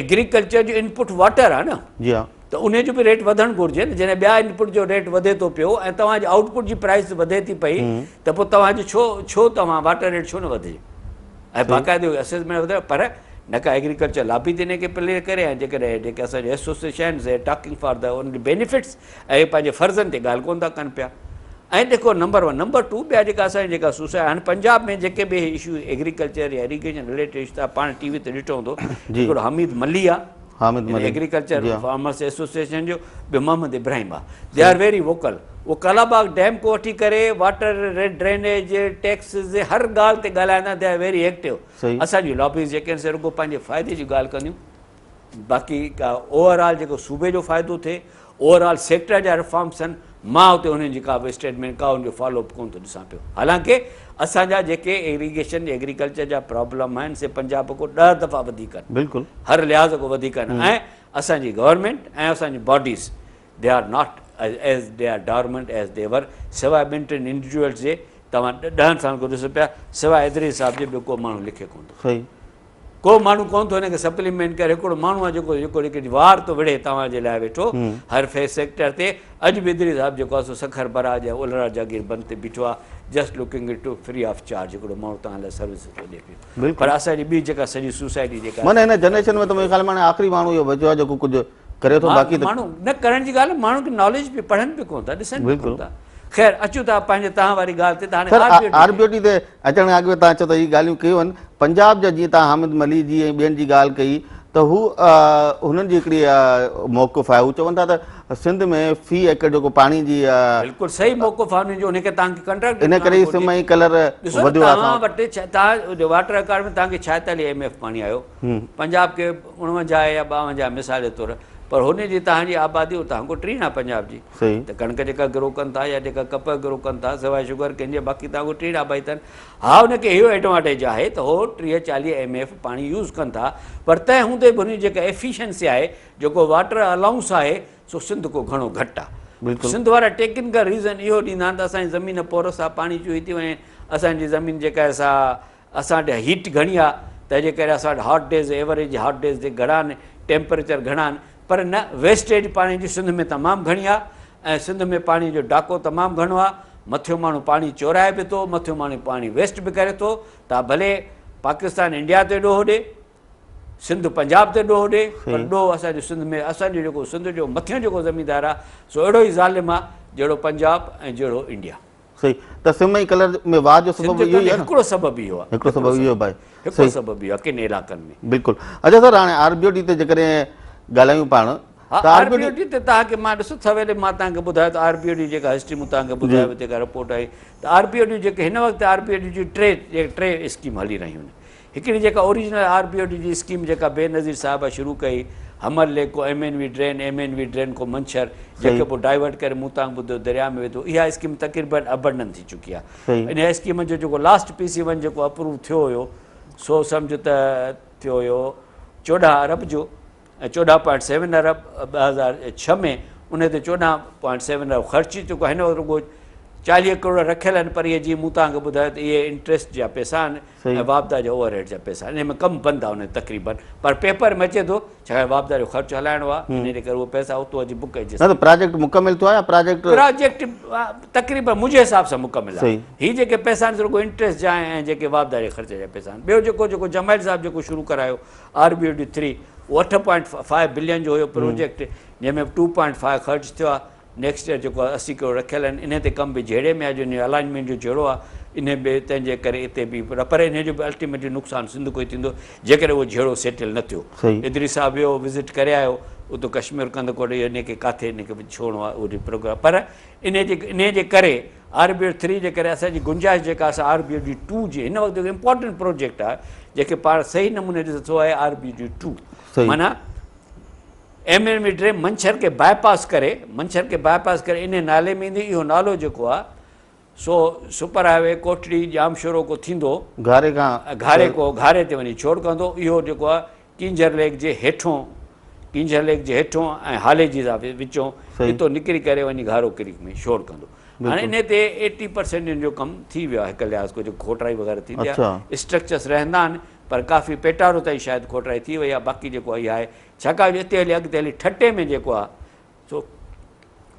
ايگريڪلچر جو انپٽ واٽر آهي نه. جي ها. ته انهي جو به ريٽ وڌڻ گهرجي نه جڏهن ٻيا انپٽ جو ريٽ وڌي ٿو پيو ۽ توهان جي آئوٽ پٽ جي پرائس وڌي ٿي پئي ته پوء توهان جو ڇو ڇو توهان واٽر ريٽ ڇو نه وڌي ۽ باقاعدي اسيسمينٽ وڌي پر نه ڪا ايگريڪلچر لابي ٿي ان کي پلي ڪري ۽ جيڪڏهن جيڪي اسان جي ايسوسيئيشن آهن talking for the only benefits اهي پنهنجي فرضن تي ڳالهه ڪونه ٿا ڪن پيا ۽ جيڪو نمبر ون نمبر ٽو ٻيا جيڪا اسان جي جيڪا سوسائٽي هاڻي پنجاب ۾ جيڪي به اشو ايگريڪلچر يا اريگيشن رليٽيڊ اشو تان پاڻ ٽي وي تي ڏٺو هوندو هڪڙو حميد ملي آ حامد ملي ايگريڪلچر فارمرس ايسوسيئيشن جو ٻيو محمد ابراهيم آ they are very vocal اهو ڪالاباغ ڊيم کان وٺي ڪري واٽر ڊرينيج ٽيڪسز هر ڳالهه تي ڳالهائيندا they are very active اسان جون لابيز جيڪي آهن سي رڳو پنهنجي فائدي جي ڳالهه ڪنديون باقي اوور آل جيڪو صوبي جو فائدو ٿئي اوور آل سيڪٽر جا ريفارمس آهن مان اتي انهن جي ڪا به اسٽيٽمينٽ ڪا ان جو فالو اپ ڪونه ٿو ڏسان پيو حالانڪه اسان جا جيڪي ايريگيشن ايگريڪلچر جا پرابلم آهن سي پنجاب کان 10 دفعا وڌيڪ آهن بلڪل هر لحاظ کان وڌيڪ آهن ۽ اسان جي گورنمينٽ ۽ اسان جي bodies they are not as they are dormant as they were سواء ٻن ٽن انڊيوجوئلس جي توهان 10 سالن کان ڏسو پيا سواء ادريس صاحب جي ٻيو ڪو ماڻهو لکي ڪونه ٿو صحيح ڪو ماڻهو ڪونه ٿو هن کي سپليمينٽ ڪري هڪڙو ماڻهو آهي جيڪو جيڪو جيڪي وار ٿو وڙهي توهان جي لاء ويٺو هر فيس سيڪٽر تي اڄ به ادريس صاحب جيڪو آهي سو سکر براج ۽ الرا جاگير بند تي بيٺو آهي just looking it free of charge هڪڙو ماڻهو توهان لاء سروس ٿو ڏي پيو پر اسان جي ٻي جيڪا سڄي سوسائٽي جيڪا معنيٰ هن جنريشن ۾ ته منهنجي خيال ۾ هاڻي آخري ماڻهو اهو بچيو آهي جيڪو ڪجهه ڪري ٿو باقي ته ماڻهو نه ڪرڻ جي ڳالهه ماڻهن کي ناليج به پڙهن به ڪونه ٿا ڏسن به ڪونه ٿا خير اچون ٿا پنهنجي تهان واري ڳالهه تي ته هاڻي سر آر بي او ٽي تي اچڻ کان اڳ ۾ تهان چئو ته هي ڳالهيون ڪيون آهن پنجاب جا جيئن تهان حامد ملي جي ۽ ٻين جي ڳالهه ڪئي ته هو هنن جي هڪڙي موقف آهي هو چون ٿا ته سنڌ ۾ في ايڪڙ جيڪو پاڻي جي بلڪل صحيح موقف آهي انهن جو ان کي تهان کي ڪنٽريڪٽ ان ڪري سم ۽ ڪلر وڌيو آهي توهان وٽ توهان واٽر اڪارڊ ۾ توهان کي 46 ايم ايف پاڻي آيو پنجاب کي 49 يا 52 مثال جي طور پر هن جي توهان جي آبادي اتان کان ٽين آهي پنجاب جي ته ڪڻڪ جيڪا گرو ڪن ٿا يا جيڪا ڪپهه گرو ڪن ٿا سواء شگر ڪين جي باقي توهان کان ٽين آبادي اٿن ها ان کي اهو ايڊوانٽيج آهي ته هو 30 40 ايم ايف پاڻي يوز ڪن ٿا پر تنهن هوندي به هن جي جيڪا ايفيشنسي آهي جيڪو واٽر الائونس آهي سو سنڌ کان گهڻو گهٽ آهي سنڌ وارا ٽيڪنڪل ريزن اهو ڏيندا آهن ته اسان جي زمين پورس آهي پاڻي چوهي ٿي وڃي اسان جي زمين جيڪا آهي سا اسان وٽ هيٽ گهڻي آ تنهن جي ڪري اسان وٽ hot days average hot days جي گهڻا آهن ٽيمپريچر گهڻا آهن پر نه ويسٽيج پاڻي جي سنڌ ۾ تمام گهڻي آ ۽ سنڌ ۾ پاڻي جو ڊاڪو تمام گهڻو آ مٿيون ماڻهو پاڻي چورائي به ٿو مٿيون ماڻهو پاڻي ويسٽ به ڪري ٿو تا ڀلي پاڪستان انڊيا تي ڏوهه ڏي سنڌ پنجاب تي ڏوهه ڏي پر ڏوهه اسان جو سنڌ ۾ اسان جو جيڪو سنڌ جو مٿيون جيڪو زميندار آ سو اهڙو ئي ظالم آ جهڙو پنجاب ۽ جهڙو انڊيا. صحيح ته سم ۽ ڪلر ۾ واڌ جو سبب اهو ئي آهي نه؟ هڪڙو سبب اهو آهي. هڪڙو سبب اهو به آهي. هڪڙو سبب اهو آهي ڪن علائقن ۾. بلڪل اچا سر هاڻي آر بي او ڊي تي جيڪڏهن ڳالهايون پاڻ ته آر بي او ڊي تي توهان کي مان ڏسو سويل مان توهان کي ٻڌايو ته آر بي او ڊي جيڪا هسٽري مون توهان کي ٻڌايو جيڪا رپورٽ آئي ته آر بي او ڊي جيڪي هن وقت آر بي او ڊي جون ٽي اسڪيم هلي رهيون آهن هڪڙي جيڪا original R B O D جي اسڪيم جيڪا بينظير صاحبه شروع ڪئي حمل ليڪ کو M N V drain, M N V drain کو منڇر، جيڪي پوء ڊائيورٽ ڪري مون تان ٻڌو درياء ۾ وڌو، اها اسڪيم تقريبن ابنڊن ٿي چڪي آهي. انهيء اسڪيم جو جيڪو لاسٽ پي سي ون جيڪو اپروو ٿيو هيو سو سمجهه ته ٿيو هيو 14 ارب جو ۽ 14 پوائنٽ سيون ارب 2006 ۾ ان تي 14 پوائنٽ سيون ارب خرچ ٿي چڪو آهي. هن وقت رڳو 40 ڪروڙ رکيل آهن پر اهي جيئن مون توهان کي ٻڌايو ته اهي انٽريسٽ جا پئسا آهن ۽ واپڊا جا اوور هيڊ جا پئسا انهي ۾ ڪم بند آهي انهي تقريبن پر پيپر ۾ اچي ٿو ڇاڪاڻ واپڊا جو خرچ هلائڻو آهي انهي جي ڪري اهي پئسا اتو اچي بڪ ايجسٽ نه ته پراجيڪٽ مڪمل ٿيو آهي يا پراجيڪٽ پراجيڪٽ تقريبن منهنجي حساب سان مڪمل آهي هي جيڪي پئسا آهن رڳو انٽريسٽ جا ۽ جيڪي واپڊا جي خرچ جا پئسا آهن ٻيو جيڪو جيڪو جمال صاحب جيڪو شروع ڪرايو آر بي او ڊي 3 اهو 8.5 بلين جو هيو پروجيڪٽ جنهن ۾ 2.5 خرچ ٿيو آهي نيڪسٽ ايئر جيڪو آهي 80 ڪروڙ رکيل آهن انهي تي ڪم به جهيڙي ۾ آهي جو انهي الائنمينٽ جو جهيڙو آهي انهي به تنهن جي ڪري اتي به پر انهي جو به الٽيميٽلي نقصان سنڌ کي ئي ٿيندو جيڪڏهن اهو جهيڙو سيٽل نه ٿيو. ادريس صاحب ويو وزٽ ڪري آيو اتو ڪشمور ڪنڌڪوٽ اهو ان کي ڪاٿي ان کي ڇوڙڻو آهي اهو پروگرام پر ان جي ان جي ڪري آر بي او ٿري جي ڪري اسان جي گنجائش جيڪا اسان آر بي او جي ٽو جي هن وقت جيڪو امپورٽنٽ پروجيڪٽ آهي جنهن کي پاڻ صحيح نموني ڏسو سو آهي آر بي جي ٽو معنيٰ M N V drain Manchhar کي باء پاس ڪري منڇر کي باء پاس ڪري ان نالي ۾ ايندي اهو نالو جيڪو آهي سو super highway Kotri Jamshoro کو ٿيندو گهاري کان گهاري کو گهاري تي وڃي ڇوڙ ڪندو اهو جيڪو آهي ڪينجهر ليڪ جي هيٺون ڪينجهر ليڪ جي هيٺون ۽ هاليجي سان وچون اتو نڪري ڪري وڃي گهارو ڪريڪ ۾ شور ڪندو. هاڻي انهي تي ايٽي پرسينٽ ان جو ڪم ٿي ويو آهي هڪ لحاظ کان جيڪو کوٽرائي وغيره ٿيندي آهي اسٽرڪچرس رهندا آهن پر ڪافي پيٽارو تائين شايد کوٽرائي ٿي وئي آهي باقي جيڪو اهي آهي ڇاڪاڻ جو اتي هلي اڳتي هلي ٺٽي ۾ جيڪو آهي سو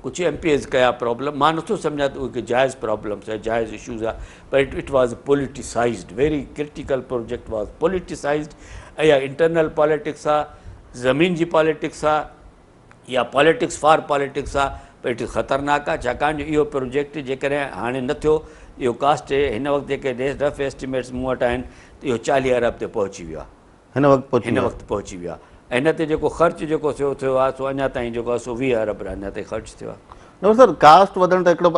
ڪجهه ايم پي ايز ڪيا پرابلم مان نٿو سمجهان ته اهي جائز پرابلمس آهي جائز اشوز آهي پر it it was politicised very critical project was politicised اها انٽرنل پاليٽڪس آهي زمين جي پاليٽڪس آهي يا پاليٽڪس فار پاليٽڪس آهي پر it از خطرناڪ آهي ڇاڪاڻ جو اهو پروجيڪٽ جيڪڏهن هاڻي نه ٿيو اهو ڪاسٽ هن وقت جيڪي رف ايسٽيميٽس مون وٽ آهن ته اهو 40 ارب تي پهچي ويو آهي هن وقت پهچي هن وقت پهچي ويو آهي ۽ هن تي جيڪو خرچ جيڪو ٿيو ٿيو آهي سو اڃا تائين جيڪو آهي سو 20 ارب اڃا تائين خرچ ٿيو آهي. نه سر ڪاسٽ وڌڻ ته هڪڙو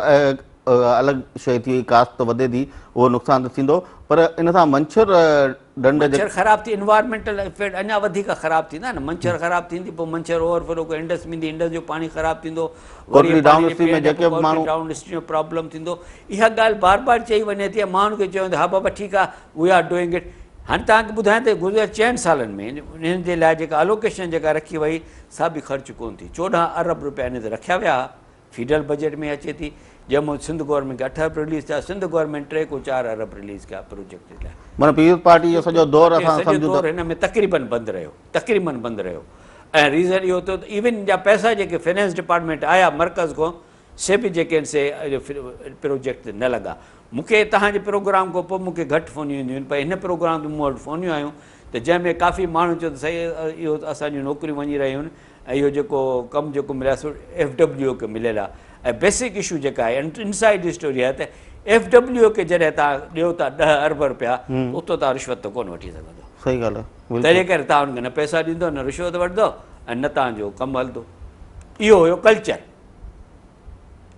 الڳ شيء ٿي وئي ڪاسٽ ته وڌي ٿي اهو نقصان ته ٿيندو پر ان سان منڇر ڍنڍ منڇر خراب ٿي انوائرمينٽل افيڪٽ اڃا وڌيڪ خراب ٿيندا نه منڇر خراب ٿيندي پوء منڇر اوور فلو ڪو انڊس ۾ ايندي انڊس جو پاڻي خراب ٿيندو ڪوٽڙي ڊائون اسٽريم ۾ جيڪي به ماڻهو ڊائون اسٽريم ۾ پرابلم ٿيندو اها ڳالهه بار بار چئي وڃي ٿي ۽ ماڻهن کي چيو وڃي ٿو ها بابا ٺيڪ آهي وي آر ڊوئنگ it هاڻي توهان کي ٻڌايان ته گذريل چئن سالن ۾ انهن جي لاء جيڪا الوڪيشن جيڪا رکي وئي سا به خرچ ڪونه ٿي 14 ارب روپيا ان تي رکيا ويا ها فيڊرل بجيٽ ۾ اچي ٿي جنهن مان سنڌ گورنمينٽ کي 8 ارب رليز ٿيا سنڌ گورنمينٽ 3 کان 4 ارب رليز ڪيا پروجيڪٽ جي لاء معنيٰ پيپلز پارٽي جو سڄو دور اسان سڄو دور هن ۾ تقريبن بند رهيو تقريبن بند رهيو ۽ ريزن اهو ٿيو ته ايون جا پئسا جيڪي فنانس ڊپارٽمينٽ آيا مرڪز کان سي به جيڪي آهن سي پروجيڪٽ تي نه لڳا. مون کي توهان جي پروگرام کان پوء مون کي گهٽ فونيون اينديون آهن پر هن پروگرام تي مون وٽ فونيون آيون ته جنهن ۾ ڪافي ماڻهن چيو ته سائين اهو ته اسان جون نوڪريون وڃي رهيون آهن ۽ اهو جيڪو ڪم جيڪو مليو آهي سو ايف ڊبليو او کي مليل آهي ۽ بيسڪ اشو جيڪا آهي انسائيڊ اسٽوري آهي ته ايف ڊبليو او کي جڏهن توهان ڏيو ٿا 10 ارب روپيا ته اتو توهان رشوت ته ڪونه وٺي سگهندو. صحيح ڳالهه آهي. تنهن جي ڪري توهان ان کي نه پئسا ڏيندو نه رشوت وٺندو ۽ نه توهان جو ڪم هلندو. اهو هيو ڪلچر.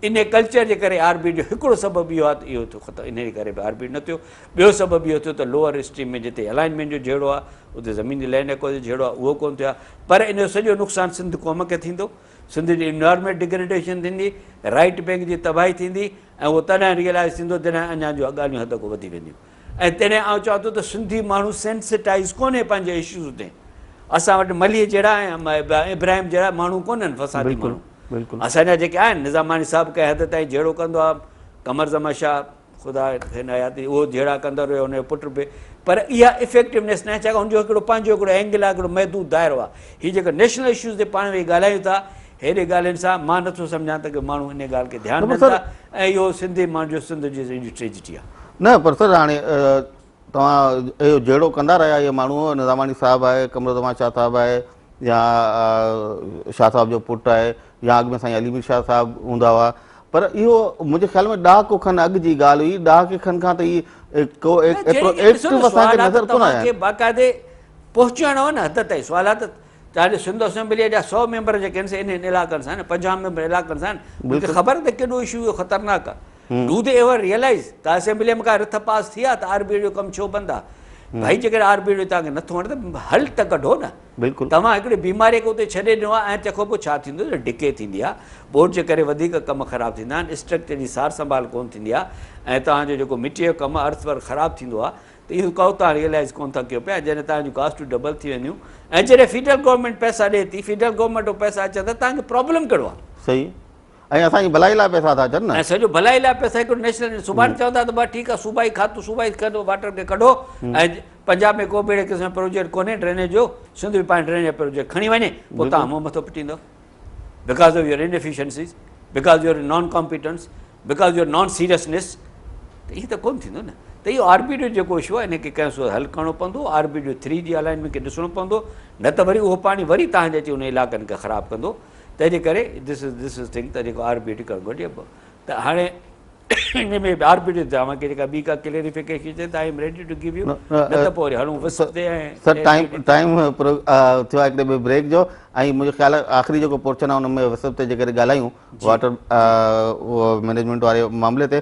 انهيء ڪلچر جي ڪري آر بي جو هڪڙو سبب اهو آهي ته اهو ٿيو ختم انهيء جي ڪري به آر بي نه ٿيو. ٻيو سبب اهو ٿيو ته لوئر اسٽريم ۾ جتي الائنمينٽ جو جهيڙو آهي اتي زمين جي لينڊ ايڪوزيشن جو جهيڙو آهي اهو ڪونه ٿيو آهي پر ان جو سڄو نقصان سنڌ قوم کي ٿيندو، سنڌ جي انوائرمينٽ ڊگريڊيشن ٿيندي، رائيٽ بينڪ جي تباهي ٿيندي ۽ اهو تڏهن ريئلائز ٿيندو جڏهن اڃا جو ڳالهيون حد کان وڌي وينديون. ۽ تڏهن آئون چوان ٿو ته سنڌي ماڻهو سينسٽائيز ڪونهي پنهنجي اشوز تي. اسان وٽ مليح جهڙا ۽ ابراهيم جهڙا ماڻهو ڪونهن فسادي ماڻهو. اسان جا جيڪي آهن نظاماڻي صاحب ڪنهن حد تائين جهيڙو ڪندو آهي، قمر زمان شاهه خدا کين حياتي اهو جهيڙا ڪندو رهيو هن جو پٽ به پر اها افيڪٽونيس ناهي ڇاڪاڻ هن جو هڪڙو پنهنجو هڪڙو اينگل آهي هڪڙو محدود دائرو آهي. هي جيڪو نيشنل اشوز تي پاڻ ويهي ڳالهايون ٿا هيڏي ڳالهين سان مان نٿو سمجهان ته ڪي ماڻهو انهي ڳالهه کي ڌيان ڏين ٿا ۽ اهو سنڌي ماڻهن جو سنڌ جي جي ٽريجڊي آهي. نه پر سر هاڻي توهان اهو جهيڙو ڪندا رهيا اهي ماڻهو نظاماڻي صاحب آهي قمرالزمان شاهه صاحب آهي يا شاهه صاحب جو پٽ آهي يا اڳ ۾ سائين علي مير شاهه صاحب هوندا هئا پر اهو منهنجي خيال ۾ ڏهاڪو کن اڳ جي ڳالهه هئي ڏهاڪي کن کان ته هي ڪو ايترو ايڪٽو اسان کي نظر ڪونه آيا. باقاعدي پهچائڻو آهي نه حد تائين سوالات توهان جي سنڌ اسيمبليء جا 100 ميمبر جيڪي آهن سي انهن علائقن سان آهن، 50 ميمبر علائقن سان آهن، انهن کي خبر ته ڪيڏو اشو اهو خطرناڪ آهي. Do the ever realise ته اسيمبليء ۾ ڪا رٿ پاس ٿي آهي ته آر بي اي جو ڪم ڇو بند آهي؟ ڀائي جيڪڏهن آر بي اي جو توهان کي نٿو وڻي ته حل ته ڪڍو نه. توهان هڪڙي بيماريء کي اتي ڇڏي ڏنو آهي ۽ تنهن کان پوء ڇا ٿيندو ته ڊڪي ٿيندي آهي، ٻوڏ جي ڪري وڌيڪ ڪم خراب ٿيندا آهن، اسٽرڪچر جي سار سنڀال ڪونه ٿيندي آهي ۽ توهان جو جيڪو مٽيء جو ڪم آهي ارٿ ورڪ خراب ٿيندو آهي ته اهو ڪو توهان ريئلائيز ڪونه ٿا ڪيو پيا جڏهن توهان جون ڪاسٽون ڊبل ٿي وينديون ۽ جڏهن فيڊرل گورنمينٽ پئسا ڏئي ٿي فيڊرل گورنمينٽ جو پئسا اچن ٿا توهان کي پرابلم ڪهڙو آهي؟ صحيح ۽ اسان جي ڀلائي لاء پئسا ٿا اچن نه. ۽ سڄو ڀلائي لاء پئسا هڪڙو نيشنل سڀاڻي چوندا ته بس ٺيڪ آهي صوبائي کاتو صوبائي کاتو واٽر کي ڪڍو ۽ پنجاب ۾ ڪو به اهڙي قسم جو پروجيڪٽ ڪونهي ڊرينيج جو سنڌ به پنهنجو ڊرينيج جو پروجيڪٽ کڻي وڃي پوء توهان منهن مٿو پٽيندو because of your inefficiencies because your non competence because your non seriousness ته ائين ته ڪونه ٿيندو نه ته اهو آر بي ڊي جو جيڪو اشو آهي ان کي ڪنهن صورت حل ڪرڻو پوندو آر بي ڊي ٿري جي الائنمينٽ کي ڏسڻو پوندو نه ته وري اهو پاڻي وري تهان جي اچي ان علائقن کي خراب ڪندو تنهن جي ڪري دس از دس از ٿنگ ته جيڪو آر بي ڊي ڪرڻ گهرجي ته هاڻي ان ۾ به آربيٽري توهان کي جيڪا ٻي ڪا ڪليريفڪيشن چاهي ته I am ready to give you نه ته پوء وري هلون وسپ تي ۽ سر ٽائيم ٽائيم ٿيو آهي هڪڙي ٻئي بريڪ جو ۽ منهنجو خيال آهي آخري جيڪو پورشن آهي ان ۾ وسپ تي جيڪڏهن ڳالهايون واٽر مئنيجمينٽ واري معاملي تي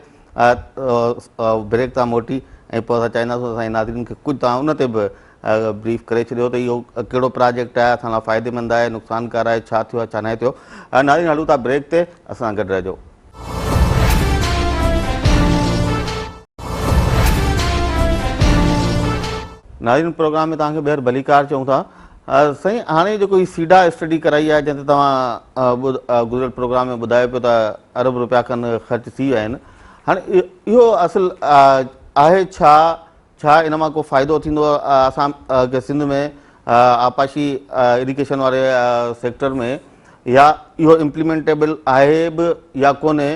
بريڪ تان موٽي ۽ پوء اسان چاهينداسون اسان جي ناظرين کي ڪجهه توهان ان تي به بريف ڪري ڇڏيو ته اهو ڪهڙو پراجيڪٽ آهي اسان لاء فائديمند آهي نقصانڪار آهي ڇا ٿيو آهي ڇا ناهي ٿيو ناظرين هلون ٿا بريڪ تي اسان سان گڏ رهجو. ناظرين پروگرام ۾ توهان کي ٻيهر ڀليڪار چئون ٿا. سائين هاڻي جيڪو هي سيڊا اسٽڊي ڪرائي آهي جنهن تي توهان گذريل پروگرام ۾ ٻڌايو پيو ته ارب روپيا کن خرچ ٿي ويا آهن هاڻي اهو اصل آهي ڇا ڇا ان مان ڪو فائدو ٿيندو اسان کي سنڌ ۾ آبپاشي اريگيشن واري سيڪٽر ۾ يا اهو امپليمينٽيبل آهي به يا ڪونهي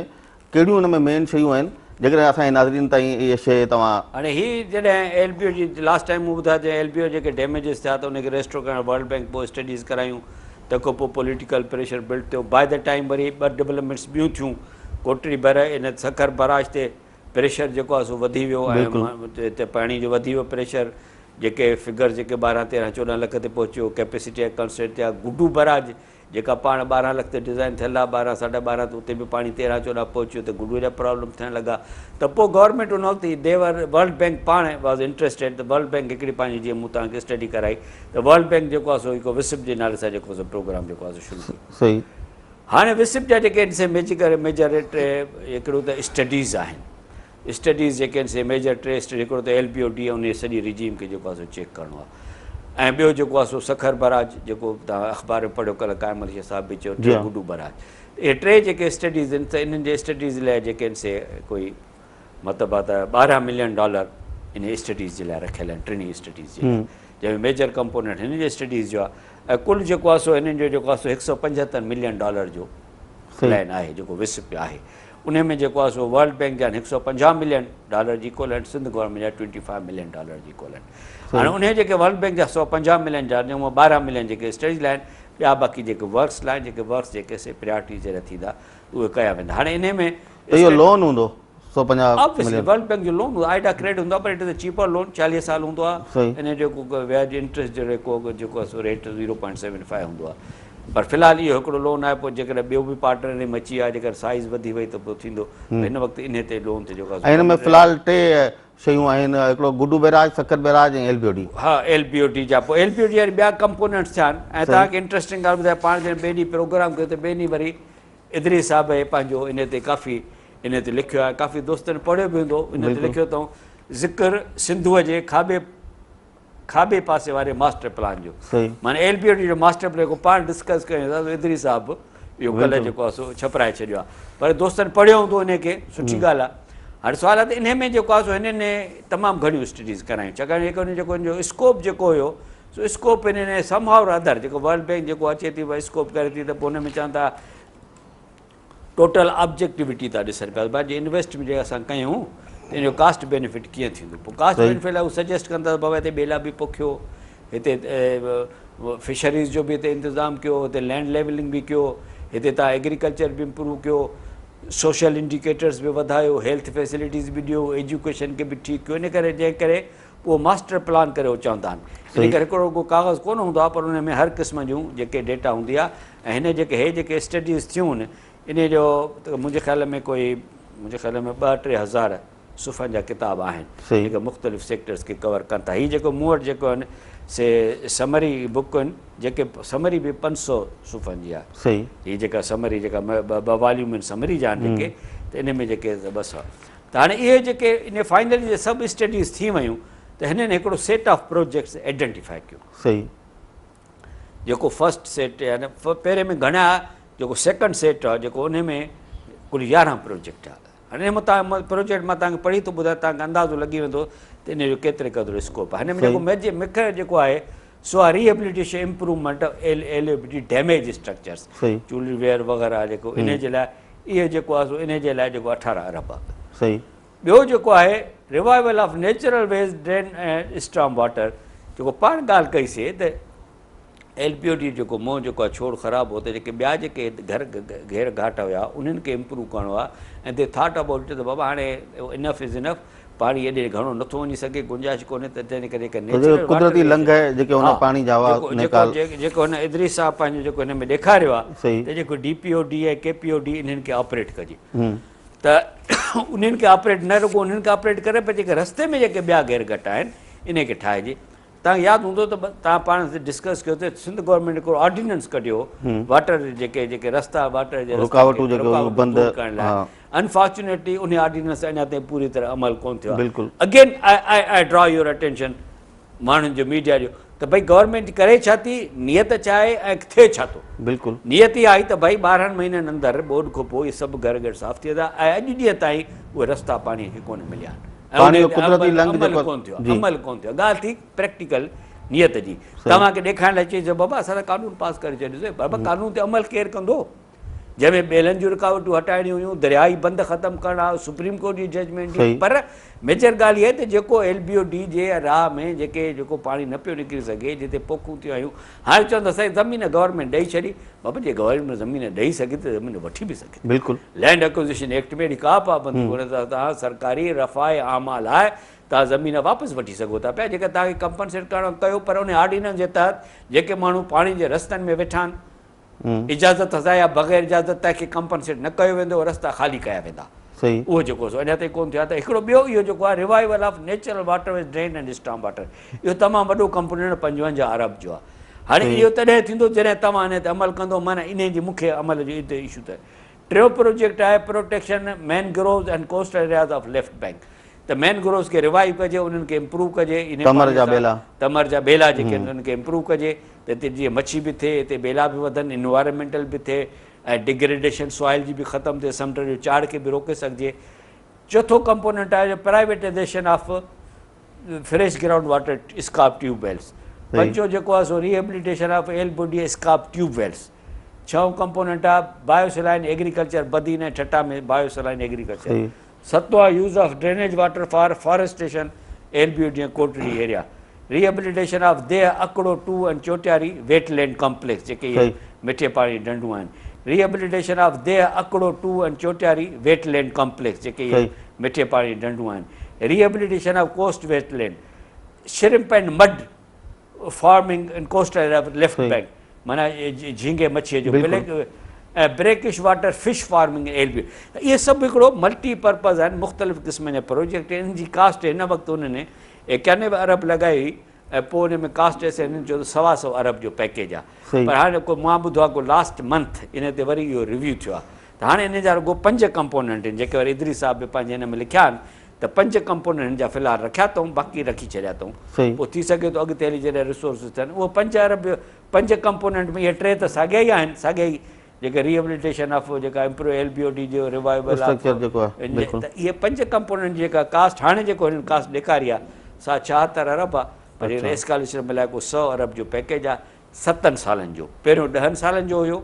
ڪهڙيون ان ۾ مين شيون آهن جيڪڏهن اسان جي ناظرين تائين اهي شيء توهان. هاڻي هي جڏهن ايل بي او جي لاسٽ ٽائيم مون ٻڌايو ته ايل بي او جيڪي ڊيميجز ٿيا ته ان کي ريسٽور ڪرڻ ورلڊ بينڪ پوء اسٽڊيز ڪرايون تنهن کان پوء پوليٽيڪل پريشر بلڊ ٿيو باء the time وري ٻه ڊولپمينٽس ٻيون ٿيون ڪوٽڙي بر ان سکر براج تي پريشر جيڪو آهي سو وڌي ويو ۽ هتي پاڻي جو وڌي ويو پريشر جيڪي فگر جيڪي 12 13 14 لک تي پهچي ويو ڪيپيسٽي جا ڪنسٽرينٽ ٿيا گڊو براج جيڪا پاڻ 12 لک تي ڊزائن ٿيل آهي 12 ساڍا 12 ته اتي به پاڻي 13 14 پهچي ويو ته گڊو جا پرابلم ٿيڻ لڳا ته پوء گورنمينٽ ان وقت the were world bank پاڻ واز انٽريسٽيڊ ته ورلڊ بينڪ هڪڙي پنهنجي جيئن مون توهان کي اسٽڊي ڪرائي ته ورلڊ بينڪ جيڪو آهي سو هڪ وسپ جي نالي سان جيڪو سو پروگرام جيڪو آهي سو شروع ڪيو. صحيح. هاڻي وسپ جا جيڪي آهن سي ميجر ميجر ٽي هڪڙو ته اسٽڊيز آهن اسٽڊيز جيڪي آهن سي ميجر ٽي اسٽڊي هڪڙو ته ايل بي او ڊي ان سڄي رجيم کي جيڪو آهي سو چيڪ ڪرڻو آهي ۽ ٻيو جيڪو آهي سو سکر براج جيڪو توهان اخبار ۾ پڙهيو ڪلهه قائم علي شاهه صاحب به چيو ٽي گڊو براج اهي ٽي جيڪي اسٽڊيز آهن ته انهن جي اسٽڊيز لاء جيڪي آهن سي ڪوئي مطلب آهي ته 12 ملين ڊالر ان اسٽڊيز جي لاء رکيل آهن ٽنهي اسٽڊيز جي لاء جنهن ۾ ميجر ڪمپوننٽ هن جي اسٽڊيز جو آهي ۽ ڪل جيڪو آهي سو هنن جو جيڪو آهي سو 175 ملين ڊالر جو پلان آهي جيڪو وسپ آهي ان ۾ جيڪو آهي سو ورلڊ بينڪ جا 150 ملين ڊالر جي ايڪولنٽ سنڌ گورنمينٽ جا 25 ملين ڊالر جي ايڪولنٽ هاڻي ان جيڪي ورلڊ بينڪ جا 150 ملين جا 12 ملين جيڪي اسٽڊيز لاء ٻيا باقي جيڪي ورڪس لاء جيڪي ورڪس جيڪي سي پريارٽي جي ٿيندا اهي ڪيا ويندا هاڻي ان ۾ اهو لون هوندو 150 آبويسلي ورلڊ بينڪ جو لون هوندو آئيڊا ڪريڊٽ هوندو آهي پر it is a cheaper loan 40 سال هوندو آهي ان جو ڪو وياج انٽريسٽ جو ڪو جيڪو آهي سو ريٽ 0.75 هوندو آهي پر في الحال اهو هڪڙو لون آهي پوء جيڪڏهن ٻيو به پارٽنر ان ۾ اچي ويا جيڪڏهن سائيز وڌي وئي ته پوء ٿيندو هن وقت انهي تي لون تي جيڪو آهي هن ۾ في الحال ٽي شيون آهن هڪڙو Guddu barrage Sukkur barrage ۽ L B O D. ها ايل بي او ڊي جا پوء ايل بي او ڊي جا ٻيا ڪمپونينٽس ٿيا آهن ۽ توهان کي انٽريسٽنگ ڳالهه ٻڌايان پاڻ جڏهن ٻئي ڏينهن پروگرام ڪيو ته ٻئي ڏينهن وري ادريس صاحب هي پنهنجو انهي تي ڪافي انهي تي لکيو آهي ڪافي دوستن پڙهيو به هوندو انهي تي لکيو اٿئون ذڪر سنڌوء جي کاٻي کاٻي پاسي واري ماسٽر پلان جو معنی ايل بي او ڊي جو ماسٽر پلان جيڪو پاڻ ڊسڪس ڪيو ٿا ادريس صاحب اهو ڪلهه جيڪو آهي سو ڇپرائي ڇڏيو آهي پر دوستن پڙهيو هوندو انهي کي سٺي ڳالهه آهي هاڻي سوال آهي ته انهي ۾ جيڪو آهي سو هنن تمام گهڻيون اسٽڊيز ڪرايون ڇاڪاڻ جيڪو جيڪو ان جو اسڪوپ جيڪو هيو سو اسڪوپ ان ۾ سم هاء اور ادر جيڪو ورلڊ بينڪ جيڪو اچي ٿي اسڪوپ ڪري ٿي ته پوء ان ۾ چون ٿا ٽوٽل آبجيڪٽيوٽي ٿا ڏسن پيا ڀاء جي انويسٽمينٽ جيڪا اسان ڪيون ته ان جو ڪاسٽ بينيفٽ ڪيئن ٿيندو پوء ڪاسٽ بينيفٽ لاء هو سجيسٽ ڪن ٿا ته بابا هتي ٻيلا به پوکيو هتي فشريز جو به هتي انتظام ڪيو هتي لينڊ ليولنگ به ڪيو هتي تان ايگريڪلچر به امپروو ڪيو سوشل انڊيڪيٽرز به وڌايو هيلٿ فيسلٽيز به ڏيو ايجوڪيشن کي به ٺيڪ ڪيو ان ڪري جنهن ڪري اهو ماسٽر پلان ڪري اهو چوندا آهن. ان ڪري هڪڙو رڳو ڪاغذ ڪونه هوندو آهي پر ان ۾ هر قسم جون جيڪي ڊيٽا هوندي آهي ۽ هن جيڪي هي جيڪي اسٽڊيز ٿيون آهن انهي جو ته منهنجي خيال ۾ ڪوئي منهنجي خيال ۾ ٻه ٽي هزار صفحن جا ڪتاب آهن جيڪي مختلف سيڪٽرز کي ڪور ڪن ٿا. هي جيڪو مون وٽ جيڪو آهن سي سمري بڪ آهن جيڪي سمري به 500 صفحن جي آهي. هي جيڪا سمري جيڪا ٻه واليوم آهن سمري جا آهن جيڪي ته انهي ۾ جيڪي 200 ته هاڻي اهي جيڪي ان فائنلي جي سڀ اسٽڊيز ٿي ويون ته هنن هڪڙو سيٽ آف پروجيڪٽس آئيڊنٽيفائي ڪيو. صحيح. جيڪو فرسٽ سيٽ يعني پهرين ۾ گهڻا جيڪو سيڪنڊ سيٽ آ جيڪو ان ۾ ڪل 11 پروجيڪٽ آ. هاڻي ان مان پروجيڪٽ مان توهان کي پڙهي ٿو ٻڌايان توهان کي اندازو لڳي ويندو ته ان جو ڪيتري قدر اسڪوپ آ. هن ۾ جيڪو ميجر مکيه جيڪو آهي سو آ rehabilitation improvement L L B D damage structures choli where وغيره جيڪو ان جي لاء اهو جيڪو آهي سو انهي جي لاء جيڪو 18 ارب آهي. صحيح. ٻيو جيڪو آهي revival of natural ways drain ۽ storm water جيڪو پاڻ ڳالهه ڪئي سي ته ايل پي او ڊي جيڪو منهن جيڪو آهي ڇوڙ خراب هو ته جيڪي ٻيا جيڪي گهر گهير گهاٽ هيا انهن کي امپروو ڪرڻو آهي ۽ the thought about it ته بابا هاڻي انف از انف پاڻي ايڏي گهڻو نٿو وڃي سگهي گنجائش ڪونهي ته تنهن ڪري جيڪا نيچرل قدرتي لنگهه جيڪي هن پاڻي جا هئا نيڪال جيڪو هن ادريس صاحب پنهنجو جيڪو هن ۾ ڏيکاريو آهي ته جيڪو D P O D ۽ K P O D انهن کي آپريٽ ڪجي ته انهن کي آپريٽ نه رڳو انهن کي آپريٽ ڪري پر جيڪي رستي ۾ جيڪي ٻيا گهير گهٽ آهن انهن کي ٺاهجي. توهان کي ياد هوندو ته توهان پاڻ ڊسڪس ڪيو ته سنڌ گورنمينٽ هڪڙو آرڊيننس ڪڍيو واٽر جيڪي جيڪي رستا واٽر جي رڪاوٽون جيڪي هيون بند دور ڪرڻ لاء انفارچونيٽلي انهي آرڊيننس اڃا تائين پوري طرح عمل ڪون ٿيو آهي again I I draw your attention ماڻهن جو ميڊيا جو ته ڀئي گورنمينٽ ڪري ڇا ٿي نيت ڇا آهي ۽ ٿئي ڇا ٿو بلڪل نيت اها آهي ته ڀئي 12 مهينن اندر ٻوڏ کان پوء اهي سڀ گهر گهر صاف ٿي ويندا ۽ اڄ ڏينهن تائين اهي رستا پاڻي کي ڪونه مليا آهن پاڻي جو قدرتي لنگ جيڪو ڪون ٿيو عمل ڪون ٿيو ڳالهه ٿي پريڪٽيڪل نيت جي توهان کي ڏيکارڻ لاء چئجو بابا اسان ته قانون پاس ڪري ڇڏيوسي بابا قانون تي عمل ڪير ڪندو جنهن ۾ ٻيلن جون رڪاوٽون هٽائڻيون هيون دريائي بند ختم ڪرڻا سپريم ڪورٽ جي ججمينٽ هئي پر ميجر ڳالهه اها ته جيڪو ايل بي او ڊي جي راهه ۾ جيڪي جيڪو پاڻي نه پيو نڪري سگهي جتي پوکون ٿيون آيون هاڻي چون ٿا سائين زمين گورنمينٽ ڏئي ڇڏي بابا جي گورنمينٽ زمين ڏئي سگهي ته زمين وٺي به سگهي ٿي. بلڪل. لينڊ اڪوزيشن ايڪٽ ۾ اهڙي ڪا پابندي ڪونهي ته توهان سرڪاري رفاع عامه لاء توهان زمين واپس وٺي سگهو ٿا پيا جيڪا توهان کي ڪمپنسيٽ ڪرڻو ڪيو پر ان آرڊيننس جي تحت جيڪي ماڻهو پاڻي جي رستن ۾ ويٺا آهن اجازت سان يا بغير اجازت تنهن کي ڪمپنسيٽ نه ڪيو ويندو رستا خالي ڪيا ويندا. صحيح. اهو جيڪو سو اڃا تائين ڪونه ٿيو آهي ته هڪڙو ٻيو اهو جيڪو آهي revival of natural waterways drain and storm water اهو تمام وڏو ڪمپونينٽ 55 ارب جو آهي هاڻي اهو تڏهن ٿيندو جڏهن توهان ان تي عمل ڪندو معنيٰ انهي جي مکيه عمل جو اتي اشو ته ٽيون پروجيڪٽ آهي protection mangroves and coastal areas of left bank ته مين گرووز کي ريوائيو ڪجي انهن کي امپروو ڪجي انهي تمر جا ٻيلا تمر جا ٻيلا جيڪي آهن انهن کي امپروو ڪجي ته اتي جيئن مڇي به ٿئي اتي ٻيلا به وڌن انوائرمينٽل به ٿئي ۽ ڊگريڊيشن سوائل جي به ختم ٿئي سمنڊ جو چاڙهه کي به روڪي سگهجي. چوٿون ڪمپوننٽ آهي جو privatisation of fresh ground water scarp tube wells. پنجون جيڪو آهي سو rehabilitation of L B D scarp tube wells. ڇهون ڪمپوننٽ آهي biosaline agriculture Badin ۽ Thatta ۾ biosaline agriculture. ستون آهي use of drainage water for forestation L B D ۽ Kotri area. Rehabilitation of Deh Hakro 2 ۽ Chotiari wetland complex جيڪي اهي مٺي پاڻي جون ڍنڍون آهن. Rehabilitation of Deh Hakro 2 ۽ Chotiari wetland complex جيڪي اهي مٺي پاڻي جون ڍنڍون آهن. Rehabilitation of coast wetland shrimp and mud farming in coastal area of left bank معنيٰ جهينگي مڇيء جو black ۽ brackish water fish farming L B اهي سڀ هڪڙو ملٽي پرپز آهن مختلف قسمن جا پروجيڪٽ انهن جي ڪاسٽ هن وقت انهن 91 ارب لڳائي هئي ۽ پوء ان ۾ ڪاسٽ ايس هنن چيو ته سوا سو ارب جو پيڪيج آهي پر هاڻي ڪو مان ٻڌو آهي ڪو لاسٽ منٿ ان تي وري اهو ريويو ٿيو آهي ته هاڻي ان جا رڳو پنج ڪمپوننٽ آهن جيڪي وري ادريس صاحب به پنهنجي هن ۾ لکيا آهن ته پنج ڪمپوننٽ هن جا في الحال رکيا اٿئون باقي رکي ڇڏيا اٿئون پوء ٿي سگهي ٿو اڳتي هلي جڏهن ريسورسز ٿين اهو پنج ارب پنج ڪمپوننٽ ۾ اهي ٽي ته ساڳيا ئي آهن ساڳيا ئي جيڪي ريهبليٽيشن آف جيڪا improve L B O D جو ريوائيول آف جيڪو آهي ته اهي پنج ڪمپوننٽ جيڪا ڪاسٽ هاڻي جيڪو هنن ڪاسٽ ڏيکاري آهي سا 76 ارب آهي پر هن اسڪالرشپ ملائي ڪو 100 ارب جو پيڪيج آهي ستن سالن جو پهريون ڏهن سالن جو هيو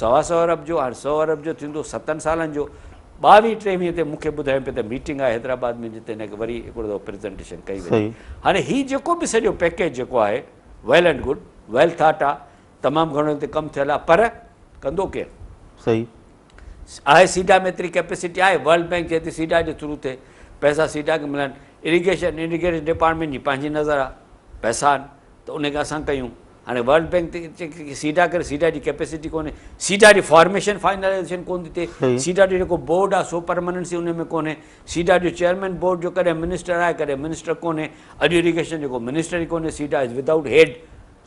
سوا سو ارب جو هاڻي 100 ارب جو ٿيندو ستن سالن جو 22 23 تي مونکي ٻڌايو پيو ته ميٽنگ آهي حيدرآباد ۾ جتي هن کي وري هڪڙو دفعو پريزنٽيشن ڪئي وڃي هاڻي هي جيڪو به سڄو پيڪيج جيڪو آهي well and good well thought آهي تمام گهڻو هن تي ڪم ٿيل آهي پر ڪندو ڪير؟ صحيح. آهي سيڊا ۾ ايتري ڪيپيسٽي آهي ورلڊ بينڪ چئي ٿي سيڊا جي ٿرو ٿئي پئسا سيڊا کي ملن اريگيشن اريگيشن ڊپارٽمينٽ جي پنهنجي نظر آهي پئسا آهن ته ان کي اسان ڪيون هاڻي ورلڊ بينڪ تي سيڊا ڪري سيڊا جي ڪيپيسٽي ڪونهي سيڊا جي فارميشن فائنلائزيشن ڪون ٿي ٿئي سيڊا جو جيڪو بورڊ آهي سو پرماننسي ان ۾ ڪونهي سيڊا جو چيئرمين بورڊ جو ڪڏهن منسٽر آهي ڪڏهن منسٽر ڪونهي اڄ اريگيشن جو ڪو منسٽر ئي ڪونهي سيڊا از ودائوٽ هيڊ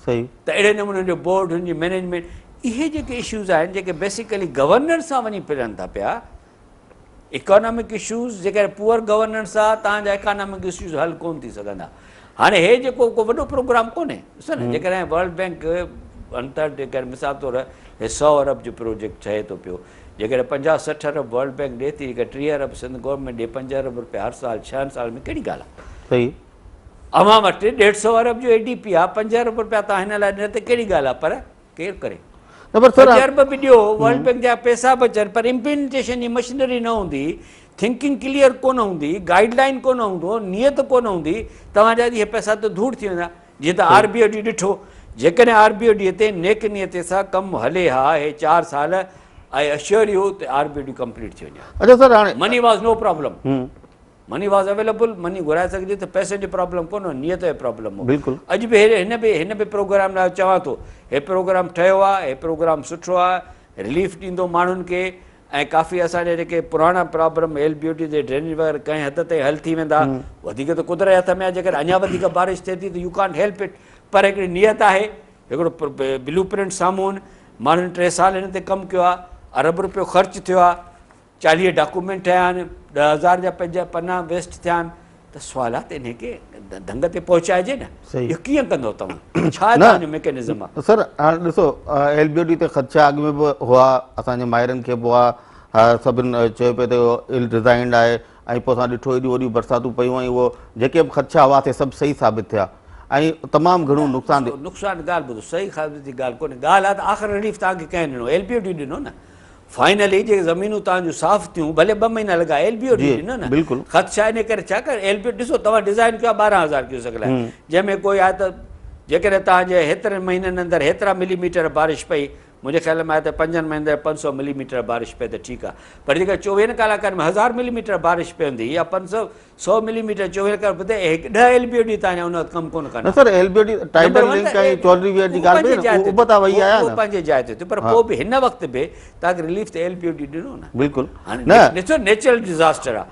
صحيح. ته اهڙي نموني جو بورڊ هن جي مئنيجمينٽ اهي جيڪي اشوز آهن جيڪي بيسيڪلي گورننس سان وڃي ڦرن ٿا پيا اڪانامڪ اشوز جيڪڏهن پوئر گورننس آ تان جا اڪانامڪ اشوز حل ڪون ٿي سگهندا هاڻي هي جيڪو ڪو وڏو پروگرام ڪونهي ڏسو نه جيڪڏهن ورلڊ بينڪ انتر جيڪڏهن مثال طور هي 100 ارب جو پروجيڪٽ ٺهي ٿو پيو جيڪڏهن 50 60 ارب ورلڊ بينڪ ڏي ٿي جيڪڏهن 30 ارب سنڌ گورنمينٽ ڏي 5 ارب روپيا هر سال ڇهن سالن ۾ ڪهڙي ڳالهه آ صحيح اوهان وٽ ڏيڍ سئو ارب جو اي ڊي پي آ، پنج ارب روپيا توهان هن لاء ڏنا ته ڪهڙي ڳالهه آ پر ڪير ڪري؟ نه پر سر پنج ارب به ڏيو، ورلڊ بينڪ جا پئسا به اچن پر امپليمينٽيشن جي مشنري نه هوندي، ٿنڪنگ ڪليئر ڪونه هوندي، گائيڊ لائين ڪونه هوندو، نيت ڪونه هوندي، توهان جا اهي پئسا ته ڌوڙ ٿي ويندا. جيئن ته آر بي او ڊي ڏٺو، جيڪڏهن آر بي او ڊي تي نيڪ نيتي سان ڪم هلي ها هي چار سال آء اشور يو ته R B O D complete ٿي وڃي ها. اڇا سر هاڻي money was no problem money was available money گهرائي سگهجي ته پئسن جو پرابلم ڪونه هو نيت جو پرابلم هو. بلڪل اڄ به هن به هن به پروگرام لاء چوان ٿو هي پروگرام ٺهيو آهي هي پروگرام سٺو آهي رليف ڏيندو ماڻهن کي ۽ ڪافي اسان جا جيڪي پراڻا پرابلم ايل بي او ٽي جي ڊرينيج وغيره ڪنهن حد تائين حل ٿي ويندا وڌيڪ ته قدرت جي هٿ ۾ آهي جيڪڏهن اڃا وڌيڪ بارش ٿئي ٿي ته يو ڪانٽ هيلپ it پر هڪڙي نيت آهي هڪڙو بلو پرنٽ سامهون ماڻهن 3 سال هن تي ڪم ڪيو آهي ارب روپيو خرچ ٿيو آهي 40 ڊاڪومينٽ ٺهيا آهن 10,000 جا پنج پنا ويسٽ ٿيا آهن ته سوال آهي ته انهي کي ڍنگ تي پهچائجي نه اهو ڪيئن ڪندو توهان ڇا توهان جو ميڪنزم آهي؟ سر هاڻي ڏسو ايل بي او ڊي تي خدشا اڳ ۾ به هئا اسان جي ماهرن کي به هئا سڀن چيو پئي ته اهو ال ڊزائنڊ آهي ۽ پوء اسان ڏٺو ايڏيون وڏيون برساتون پيون ۽ اهو جيڪي به خدشا هئا سي سڀ صحيح ثابت ٿيا ۽ تمام گهڻو نقصان ٿيو. نقصان ڳالهه ٻڌو صحيح ثابت جي ڳالهه ڪونهي ڳالهه آهي ته آخر رليف توهان کي ڪنهن ڏنو ايل بي او ڊي ڏنو نه فائنلي جيڪي زمينون توهان جون صاف ٿيون ڀلي 2 مهينا لڳا ايل بي او ڊي ڏنو نه بلڪل خدشا ان ڪري ڇا ڪري ايل بي ڏسو توهان ڊزائن ڪيو 12000 ڪيوسڪ لاء جنهن ۾ ڪوئي آهي ته جيڪڏهن توهان جي هيترن مهينن اندر هيترا ملي ميٽر بارش پئي منهنجي خيال ۾ آهي ته 5 مهينن اندر 500 ملي ميٽر بارش پئي ته ٺيڪ آهي پر جيڪڏهن 24 ڪلاڪن ۾ 1000 ملي ميٽر بارش پوندي يا 500 100 ملي ميٽر 24 ڪلاڪ ٻڌي هڪ 10 ايل بي او ڊي تائين ان وقت ڪم ڪونه ڪندا. نه sir L B O D tidal link ۽ Chaudhry weir جي ڳالهه پئي نه اهو ابتا وهي آيا نه. اهو پنهنجي جاء تي ٿيو پر پوء به هن وقت به توهان کي رليف ته ايل بي او ڊي ڏنو نه. بلڪل هاڻي ڏسو نيچرل ڊزاسٽر آ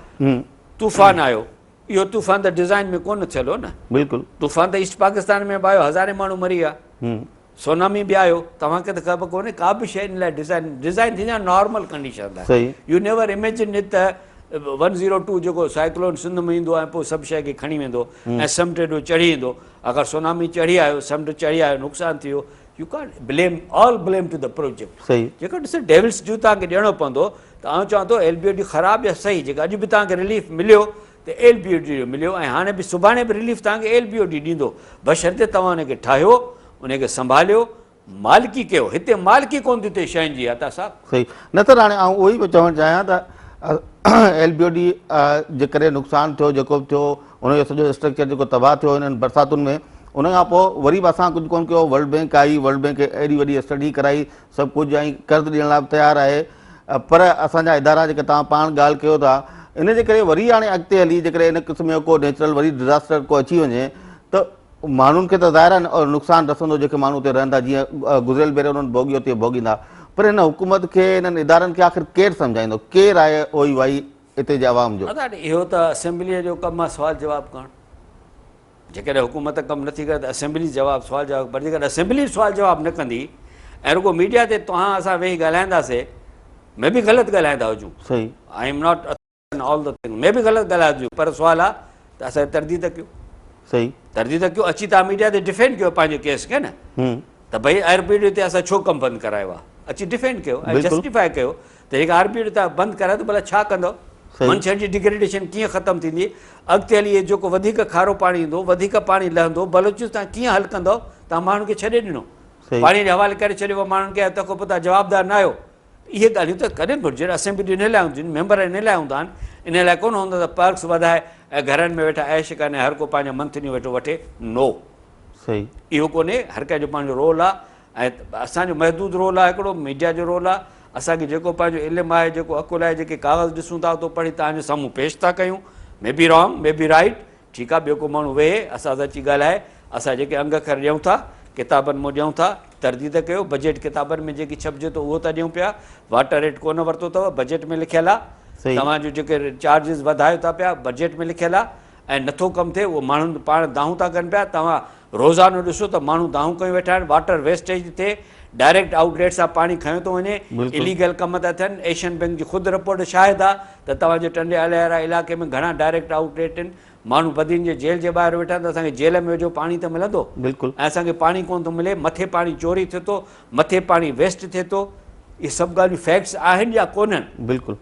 طوفان آيو اهو طوفان ته ڊزائن ۾ ڪونه ٿيل هو نه. بلڪل طوفان ته ايسٽ پاڪستان ۾ به آيو هزارين ماڻهو مري ويا. سونامي به آيو توهان کي ته خبر ڪونهي ڪا به شيء ان لاء ڊزائن ڊزائن ٿيندي آهي نارمل ڪنڊيشن لاء يو نيور اميجن it ته 102 جيڪو سائيڪلون سنڌ ۾ ايندو ۽ پوء سڀ شيء کي کڻي ويندو ۽ سمنڊ ايڏو چڙهي ايندو اگر سونامي چڙهي آيو سمنڊ چڙهي آيو نقصان ٿي ويو you can't blame all blame to the project جيڪو ڏسو ڊيولس ڊيو توهان کي ڏيڻو پوندو ته آئون چوان ٿو ايل بي او ڊي خراب يا صحيح جيڪا اڄ به توهان کي رليف مليو ته ايل بي او ڊي جو مليو ۽ هاڻي به سڀاڻي به رليف توهان کي ايل بي او ڊي ڏيندو بشرطي توهان ان کي ٺاهيو ان کي سنڀاليو مالڪي ڪيو هتي مالڪي ڪونه ٿي ٿئي شين جي عطا صاحب. صحيح نه سر هاڻي آئون اهو ئي پيو چوڻ چاهيان ته ايل بي او ڊي جي ڪري نقصان ٿيو جيڪو به ٿيو ان جو سڄو اسٽرڪچر جيڪو تباهه ٿيو انهن برساتن ۾ ان کان پوء وري به اسان ڪجهه ڪونه ڪيو ورلڊ بينڪ آئي ورلڊ بينڪ ايڏي وڏي اسٽڊي ڪرائي سڀ ڪجهه ۽ قرض ڏيڻ لاء به تيار آهي پر اسان جا ادارا جيڪي توهان پاڻ ڳالهه ڪيو ٿا ان جي ڪري وري هاڻي اڳتي هلي جيڪڏهن ان قسم جو ڪو نيچرل وري ڊزاسٽر ڪو اچي وڃي ته ماڻهن کي ته ظاهر آهي نقصان رسندو جيڪي ماڻهو اتي رهندا جيئن گذريل ڀيري انهن ڀوڳيو تيئن ڀوڳيندا پر هن حڪومت کي انهن ادارن کي آخر ڪير سمجهائيندو ڪير آهي اوئي وائي اتي جي عوام جو. ادا اهو ته اسيمبليء جو ڪم آهي سوال جواب ڪرڻ. جيڪڏهن حڪومت ڪم نٿي ڪري ته اسيمبلي جواب سوال جواب پر جيڪڏهن اسيمبلي سوال جواب نه ڪندي ۽ رڳو ميڊيا تي توهان اسان ويهي ڳالهائينداسي مي بي غلط ڳالهائيندا هجون صحيح I am not all the thing maybe غلط ڳالهائيندا هجون پر سوال آ ته اسان جي ترديد ڪيو صحيح ترديد ڪيو اچي توهان ميڊيا تي ڊفينڊ ڪيو پنهنجي ڪيس کي نه ته ڀئي آر پي ڊي تي اسان ڇو ڪم بند ڪرايو آ اچي ڊفينڊ ڪيو ۽ جسٽيفائي ڪيو ته جيڪا آر پي ڊي تان بند ڪرايو ته ڀلا ڇا ڪندؤ؟ منڇر جي ڊگريڊيشن ڪيئن ختم ٿيندي؟ اڳتي هلي اهي جيڪو وڌيڪ کارو پاڻي ايندو، وڌيڪ پاڻي لهندو، بلوچستان ڪيئن حل ڪندؤ؟ توهان ماڻهن کي ڇڏي ڏنو. پاڻي جي حوالي ڪري ڇڏيو ماڻهن کي ۽ تنهن کان پوء توهان جوابدار نه آهيو. اهي ڳالهيون ته ڪڏهن گهرجن. اسيمبلي ان لاء هونديون آهن، ميمبر ان لاء هوندا آهن، ان لاء ڪونه هوندا ته پرڪس وڌائي ۽ گهرن ۾ ويٺا عيش ڪن ۽ هر ڪو پنهنجا منٿليون ويٺو وٺي. نو. اهو ڪونهي، هر ڪنهن جو پنهنجو رول آهي. ۽ اسان جو محدود رول آهي هڪڙو ميڊيا جو رول آهي اسان کي جيڪو پنهنجو علم آهي جيڪو عقل آهي جيڪي ڪاغذ ڏسون ٿا اتو پڙهي توهان جي سامهون پيش ٿا ڪيون مي بي رانگ مي بي رائيٽ ٺيڪ آهي ٻيو ڪو ماڻهو ويهي اسان سان اچي ڳالهائي اسان جيڪي انگ اکر ڏيون ٿا ڪتابن مون ڏيون ٿا ترديد ڪيو بجيٽ ڪتابن ۾ جيڪي ڇپجي ٿو اهو ٿا ڏيون پيا واٽر ريٽ ڪونه ورتو اٿو بجيٽ ۾ لکيل آهي توهان جو جيڪي چارجز وڌايو ٿا پيا بجيٽ ۾ لکيل آهي ۽ نٿو ڪم ٿئي اهو ماڻهن پاڻ دانهون ٿا ڪن پيا توهان روزانو ڏسو ته ماڻهو دانهون ڪيون ويٺا آهن واٽر ويسٽيج ٿي ٿئي ڊائريڪٽ آئوٽ ليٽ سان پاڻي کنيو ٿو وڃي اليگل ڪم ٿا ٿين ايشين بينڪ جي خود رپورٽ شاهد آهي ته توهان جي ٽنڊي الهيار علائقي ۾ گهڻا ڊائريڪٽ آئوٽ ليٽ آهن ماڻهو بدين جي جيل جي ٻاهر ويٺا آهن ته اسان کي جيل ۾ وجهو پاڻي ته ملندو بلڪل ۽ اسان کي پاڻي ڪونه ٿو ملي مٿي پاڻي چوري ٿئي ٿو مٿي پاڻي ويسٽ ٿئي ٿو اهي سڀ ڳالهيون فيڪٽس آهن يا ڪونهن بلڪل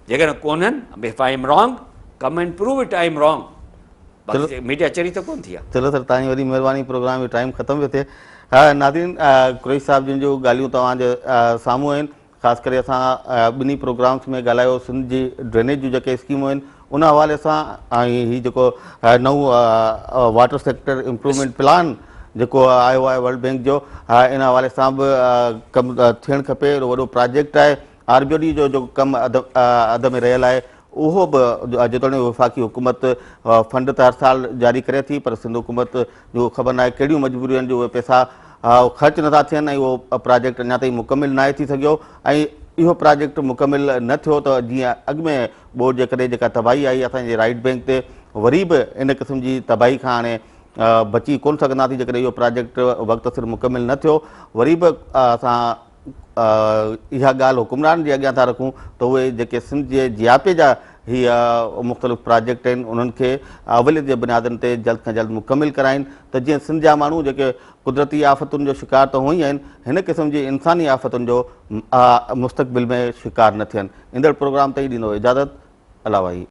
جيڪڏهن ڪونهن if I am wrong come and prove it I am wrong باقي ميڊيا چري ته ڪون ٿي آ. چلو سر تهان جي وڏي مهرباني پروگرام جو ٽائيم ختم پيو ٿئي ها ناظرين قريشي صاحب جن جون ڳالهيون توهان جي سامهون آهن خاص ڪري اسان ٻنهي پروگرامس ۾ ڳالهايو سنڌ جي ڊرينيج جون جيڪي اسڪيمون آهن ان حوالي سان ۽ هي جيڪو نئون واٽر سيڪٽر امپروومينٽ پلان جيڪو آيو آهي ورلڊ بينڪ جو ان حوالي سان به ڪم ٿيڻ کپي. اهڙو وڏو پراجيڪٽ آهي. آر بي او ڊي جو جيڪو ڪم اڌ ۾ رهيل آهي اهو به جيتوڻيڪ وفاقي حڪومت فنڊ ته هر سال جاري ڪري ٿي پر سنڌ حڪومت جو خبر ناهي ڪهڙيون مجبوريون آهن جو اهي پئسا خرچ نٿا ٿين ۽ اهو پراجيڪٽ اڃا تائين مڪمل ناهي ٿي سگهيو ۽ اهو پراجيڪٽ مڪمل نه ٿيو ته جيئن اڳ ۾ ٻوڏ جي ڪري جيڪا تباهي آئي اسان جي رائيٽ بينڪ تي وري به ان قسم جي تباهي کان هاڻي بچي ڪونه سگهنداسين جيڪڏهن اهو پراجيڪٽ وقت سر مڪمل نه ٿيو. وري به اسان اها ڳالهه حڪمرانن جي اڳيان ٿا رکون ته اهي جيڪي سنڌ جي جياپي جا هي مختلف پراجيڪٽ آهن انهن کي اوليت جي بنيادن تي جلد کان جلد مڪمل ڪرائين ته جيئن سنڌ جا ماڻهو جيڪي قدرتي آفتن جو شڪار ته هونئن ئي آهن هن قسم جي انساني آفتن جو مستقبل ۾ شڪار نه ٿين. ايندڙ پروگرام تائين ڏيندو اجازت. الله واهي.